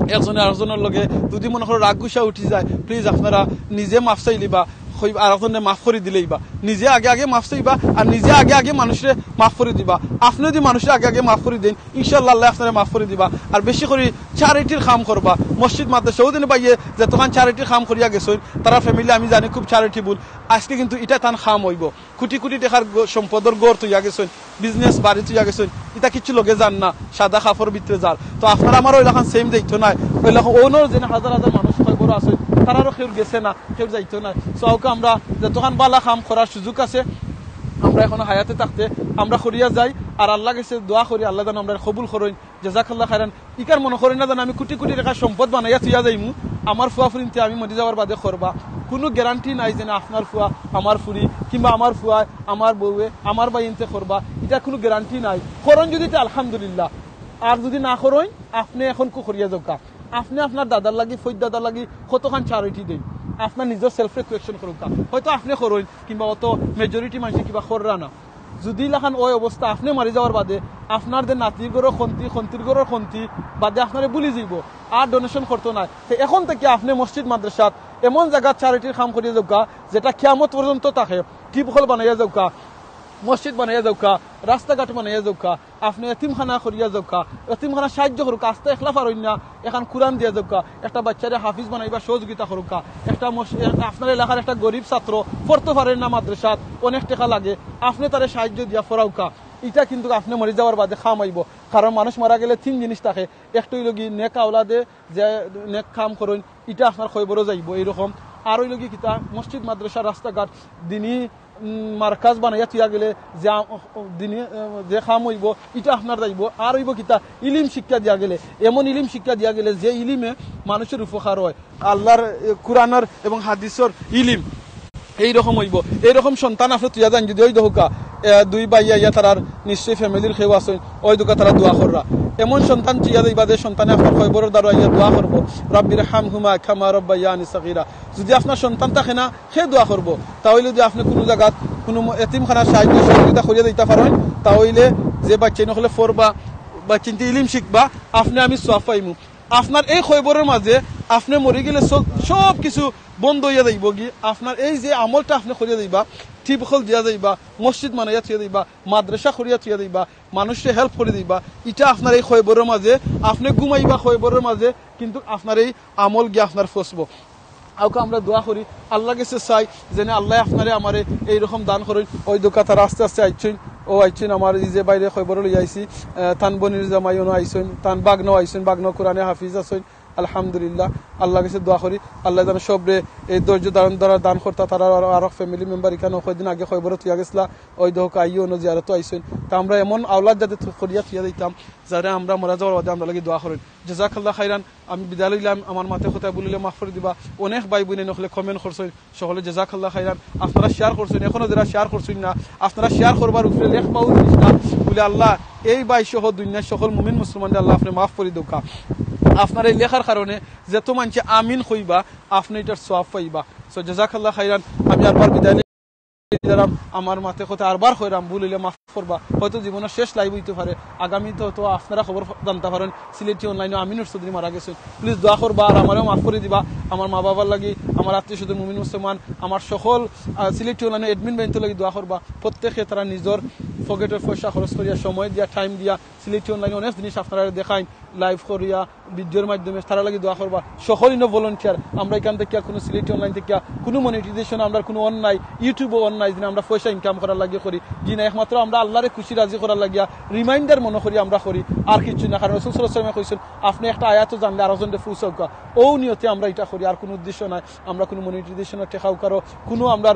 একজনে আরকজনর লগে যদি মনে করো রাগ গুসা উঠি যায়, please আপনারা নিজে মাফ চাই লিবা, কই-, আরকজনরে মাফ করি দিলাইবা। নিজে আগে আগে মাফ চাইবা আর নিজে আগে আগে মানুষরে মাফ করি দিবা। আপনে যদি মানুষরে আগে আগে মাফ করি দেইন, ইনশাআল্লাহ আল্লায় আপনারে মাফ করি দিবা। আর বেশি করি charityর কাম করবা, মসজিদ মাদ্রাসা। অউ দিন ভাইয়ে যতখান charityর কাম করিয়া গেছইন, তারার family আমি জানি খুব charitable। আজকে কিন্তু ইটা তান কাম অইবো। কোটি কোটি টেকার গ-, সম্পদর ঘর থইয়া গেছইন, business বাড়ি থইয়া গেছইন, ইতা কিচ্ছু লগে যার না, সাদা কাপড়র ভিতরে যার। তো আপনার আমার অউ লাখান same যাইতো নায়, অউ লাখান অনর যেন হাজার হাজার মানুষ কয় বড় আছইন, তারারও কেউর গেছে না, কেউর যাইতো নায়। So, ওকে আমরা যতখান বালা কাম করার সুযোগ আছে, আমরা এখনো হায়াতে থাকতে আমরা করিয়া যাই, আর আল্লার গেছে দোয়া করি, আল্লায় যেন আমরারে কবুল করইন। জাযাকাল্লাহ খাইরান। ইকার মনো করইন না যেন আমি কোটি কোটি টেকার সম্পদ বানাইয়া থইয়া যাইমু, আমার ফুয়া ফুরিন্তে আমি মরি যাওয়ার বাদে করবা। কুনু guarantee নাই যেন আপনার ফুয়া, আমার ফুরি, কিংবা আমার ফুয়ায়, আমার বউয়ে, আমার ভাইন্তে করবা, ইটা কুনু guarantee নাই। করইন যদি তে আলহামদুলিল্লাহ, আর যদি না করইন, আপনে অখনকু করিয়া যাউক্কা। আপনে আপনার দাদার লাগি, ফইর দাদার লাগি কতখান charity দেইন, আপনার নিজর self-রে question করউক্কা। হয়তো আপনে করইন, কিংবা অত majority মানষে কিবা কররা না। যদি লাখান অউ অবস্থা, আপনে মারি যাওয়ার বাদে আপনার যে নাতির ঘরর খন্তি, খন্তির ঘরর খন্তি বাদে আপনারে ভুলি যাইবো, আর donation করতো নায়, তে অখন থাকি আপনে মসজিদ মাদ্রাসাত এমন জাগাত charityর কাম করিয়া যাউক্কা, যেটা কিয়ামত পর্যন্ত থাকে। টিউবওয়েল বানাইয়া যাউক্কা, মসজিদ বানাইয়া যাউক্কা, রাস্তাঘাট বানাইয়া যাউক্কা, আপনে এতিমখানা করিয়া যাউক্কা, এতিমখানা সাহায্য করউক্কা, আস্তা একলা পারইন না, এখান কুরআন দিয়া যাউক্কা, একটা বাইচ্চারে হাফিজ বানাইবার সহযোগিতা করউক্কা, একটা মস-, এ-, আপনার এলাকার একটা গরিব ছাত্র পড়তো পারের না মাদ্রাসাত, অনেক টেকা লাগে, আপনে তারে সাহায্য দিয়া পড়াউক্কা। ইটা কিন্তু আপনে মরি যাওয়ার বাদে কাম আইবো, কারণ মানুষ মারা গেলে তিন জিনিস থাকে, একটা অইলো গি নেক আওলাদে যে নেক কাম করইন, ইটা আপনার কবরো যাইবো এইরকম, আর অইলো গি কিতা মসজিদ মাদ্রাসা রাস্তাঘাট দিনি উম, মার্কাজ বানাইয়া থইয়া গেলে যে আ-, দিনে, আ, যে কাম অইবো, ইটা আপনার যাইবো। আর অইবো কিতা? ইলিম শিক্ষা দিয়া গেলে, এমন ইলিম শিক্ষা দিয়া গেলে যে ইলিমে মানুষর উপকার অয়। আল্লার, এ, কুরআনর এবং হাদিসর ইলিম এইরকম অইবো। এইরকম সন্তান আপনে থইয়া যাইন যদি, অউ দেখউক্কা, এ, দুই ভাইয়া ইয়া তারার নিশ্চয়ই familyর কেউ আছইন, অউ দেখউক্কা তারা দোয়া কররা। এমন সন্তান থইয়া যাইবা যে সন্তানে আপনার কবরর দ্বারো আইয়া দোয়া করবো, "রাব্বির হামহুমা কামা রাব্বায়ানি সগীরা।" যদি আপনার সন্তান থাকে না, কে দোয়া করবো? তা অইলে যদি আপনে কুনু জাগাত কুনু ম-, এতিমখানার সাহায্য সহযোগিতা করিয়া দিতা পারইন, তা অইলে যে বাইচ্চাইন অকলে পড়বা, বাইচ্চাইন্তে ইলিম শিখবা, আপনে আমি সওয়াব পাইমু। আপনার এই কবরর মাঝে আপনে মরি গেলে সব, সব কিছু বন্ধ অইয়া যাইবো গি। আপনার এই যে আমলটা আপনে করিয়া যাইবা, টিউবওয়েল দিয়া যাইবা, মসজিদ বানাইয়া থইয়া যাইবা, মাদ্রাসা করিয়া থইয়া যাইবা, মানুষরে help করি দিবা, ইটা আপনার এই কবরর মাঝে, আপনে ঘুমাইবা কবরর মাঝে, কিন্তু আপনার এই আমল গিয়া আপনার ফসবো। আউকা আমরা দোয়া করি, আল্লাহর গেছে চাই যেন আল্লায় আপনারে আমারে এইরকম দান করইন। ওই দোকা তারা আস্তে আস্তে আইছইন, ও আইছইন আমার এই যে বাইরে খবর লইয়া আইছি, আহ, তান বনির জামাই অনো আইছইন, তান বাগনাও আইছইন, বাগনাও কোরআনে হাফিজ আছইন। আলহামদুলিল্লাহ, আল্লাহর গেছে দোয়া করি, আল্লায় যেন সবরে এই ধৈর্য ধারণ ধরা দান করতা। তারা আরো, আরো ফ্যামিলি মেম্বার ইখানো কয়দিন আগে খবর তুইয়া গেছলা, ওই দোকা আইও অনো জিয়ারতো আইছইন। তা আমরা এমন আওলাদ যাতে থু-, করিয়া থুইয়া দিতাম, যারা আমরা মরা যাওয়ার বাদে আমরা লাগি দোয়া করইন। জাজাকাল্লাহ খাইরান। আমি বিদায় লইলাম, আমার মাতে কথা বলিলে মাফ করি দিবা। অনেক ভাই বইন অকলে কমেন্ট করছইন, সকলে জাজাকাল্লাহ খাইরান। আপনারা শেয়ার করছইন, এখনো যারা শেয়ার করছইন না, আপনারা শেয়ার করবার উপরে লেখবাও জিনিসটা বলে, "আল্লাহ, এই ভাই সহ দুনিয়ার সকল মুমিন মুসলমানরে আল্লাহ আপনে মাফ করি দেউকা।" আপনার এই লেখার কারণে যত মানষে আমিন কইবা, আপনে ইটার সওয়াব পাইবা। So জাজাকাল্লাহ খাইরান। আমি আরবার বিদায় দিলাম। আমার মাতে কথা আরবার কইরাম, ভুল অইলে মাফ করবা। হয়তো জীবনর শেষ লাইভ অইতো পারে, আগামীতে হয়তো আপনারা খবর জানতা পারইন সিলেটি অনলাইনো আমিনুর চৌধুরী মারা গেছইন। প্লিজ দোয়া করবা আর আমারেও মাফ করি দিবা। আমার মা বাবার লাগি, আমার আত্মীয় স্বজন, মুমিন মুসলমান, আমার সকল, আহ, সিলেটি অনলাইনো অ্যাডমিন বাইন্তর লাগি দোয়া করবা। প্রত্যেকে তারা নিজর পকেটর পয়সা খরচ করিয়া, সময় দিয়া, টাইম দিয়া সিলেটি অনলাইনো অনেক জিনিস আপনারা দেখাইন, লাইভ করিয়া, ভিডিওর মাধ্যমে তারা লাগি দোয়া করবা। সকল ইনো ভলান্টিয়ার, আমরা এখান থাকিয়া কোনো সিলেটি অনলাইন থাকিয়া কোনো মনিটাইজেশন, আমরা কোনো অন নাই, YouTube-ও অন নাই, যেন আমরা পয়সা ইনকাম করার লাগি করি। জি না, একমাত্র আমরা আল্লাহরে খুশি রাজি করার লাগিয়া রিমাইন্ডার মনো করি আমরা করি, আর কিচ্ছু না। কারণ রাসূল সাল্লাল্লাহু আলাইহি ওয়াসাল্লামে কইছইন, "আপনে একটা আয়াত জানলে আরো জনরে পৌঁছাউক্কা।" অউ নিয়তে আমরা ইটা করি, আর কোনো উদ্দেশ্য নাই। আমরা কোনো মনিটাইজেশনর টেকাও কারো কোনো আমরার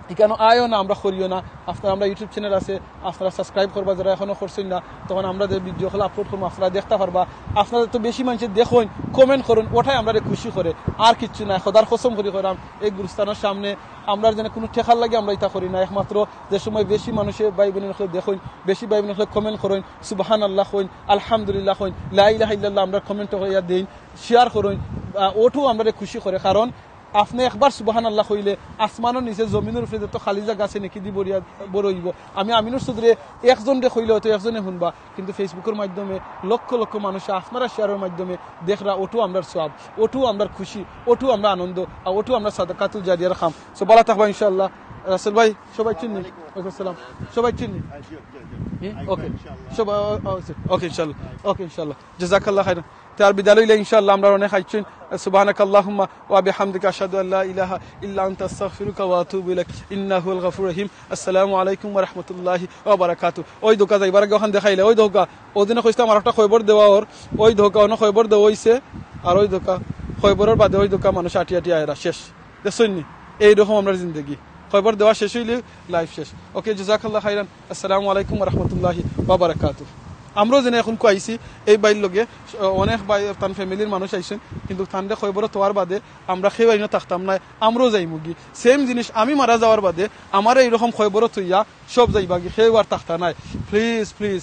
ইখানো আয়ও না, আমরা করিও না। আপনারা, আমরা YouTube চ্যানেল আছে, আপনারা সাবস্ক্রাইব করবা যারা এখনো করছইন না, তখন আমরা যে ভিডিও অকল আপলোড করমু আপনারা দেখতা পারবা। আপনারা তো বেশি মানষে দেখইন, কমেন্ট করইন, ওটাই আমরারে খুশি করে, আর কিচ্ছু নাই। খোদার কসম করি কইরাম, এই গুরুস্থানর সামনে আমরার যেন কোনো টেকার লাগি আমরা ইটা করি না, একমাত্র যে সময় বেশি মানষে ভাই বইন অকলে দেখইন, বেশি ভাই বইন অকলে কমেন্ট করইন, সুবহানাল্লাহ কইন, আলহামদুলিল্লাহ কইন, লা ইলাহা ইল্লাল্লাহ আমরার কমেন্ট করিয়া দেইন, শেয়ার করইন, আহ, ওটাও আমরারে খুশি করে। কারণ আপনে একবার সুবহানাল্লাহ কইলে আসমানর নিচে জমিনর উপরে যত খালি জাগা আছে নেকি দি ভরিয়া, বড় অইবো। আমি আমিনুর চৌধুরী একজনরে কইলে হয়তো একজনে হুনবা, কিন্তু Facebook-র মাধ্যমে লক্ষ লক্ষ মানষে আপনারা শেয়ারর মাধ্যমে দেখরা, ওটাও আমরার সওয়াব, ওটাও আমরার খুশি, ওটাও আমরার আনন্দ, আর ওটাও আমরার সাদাকাতুল জারিয়ার কাম। So ভালা থাকবা ইনশাআল্লাহ। রাসেল ভাই, সবাই চিননি? ওয়ালাইকুম আসসালাম। সবাই চিননি? হুম? ওকে। সবাই, ও, ও, ওকে ইনশাআল্লাহ। ওকে ইনশাআল্লাহ। জাযাকাল্লাহ খাইরান। তে আর বিদায় লইলে ইনশাআল্লাহ আমরার অনেক আইছইন। সুবহানাকাল্লাহুম্মা ওয়া বিহামদিকা, আশহাদু আল্লা ইলাহা ইল্লা আনতা, আস্তাগফিরুকা ওয়া আতুবু ইলাইক। ইন্নাহু হুয়াল গাফুরুর রহিম। আসসালামু আলাইকুম ওয়া রাহমাতুল্লাহি ওয়া বারাকাতুহু। ওই দোকা যাইবার আগে অখান দেখাইলে, ওই দোকা। ওদিনে কইছলাম আরোকটা খবর দেওয়া অর, ওই দোকা, অনো খবর দেওয়া অইছে, আর ওই দোকা, খবরর বাদে ওই দোকা মানুষ আটি আটি আয়রা শেষ। দেখছইন নি? এইরকম আমরার জিন্দেগি। খবর দেওয়া শেষ অইলে লাইভ শেষ। ওকে, জাযাকাল্লাহ খাইরান। আসসালামু আলাইকুম ওয়া রাহমাতুল্লাহি ওয়া বারাকাতুহু। আমরাও যেন এখন কুয়াইছি এই ভাইর লগে, অনেক ভাই তান ফ্যামিলির মানুষ আইছইন, কিন্তু তানরে খবরো থওয়ার বাদে আমরা কেউ আইনো থাকতাম নায়, আমরাও যাইমুগি। সেম জিনিস আমি মারা যাওয়ার বাদে আমারে এইরকম খবরো থইয়া সব যাইবাগি, কেউ আর থাকতা নায়। প্লিজ, প্লিজ,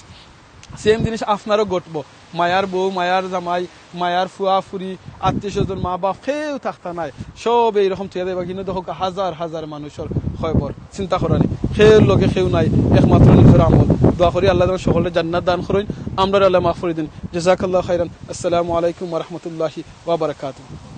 সেম জিনিস আপনারও ঘটবো। মায়ার বউ, মায়ার জামাই, মায়ার ফুয়া ফুরি, আত্মীয় স্বজন, মা বাপ, কেউ থাকতা নায়, সব এইরকম থইয়া যাইবা। কিন্তু দেখো, হাজার হাজার মানুষর খবর, চিন্তা করানি, কেউর লগে কেউ নাই, একমাত্র নিজর আমল। দোয়া করি আল্লাহ যেন সকলরে জান্নাত দান করইন, আমরারে আল্লাহ মাফ করি দিন। জাযাকাল্লাহ খাইরান। আসসালামু আলাইকুম ওয়া রাহমাতুল্লাহি ওয়া বারাকাতুহু।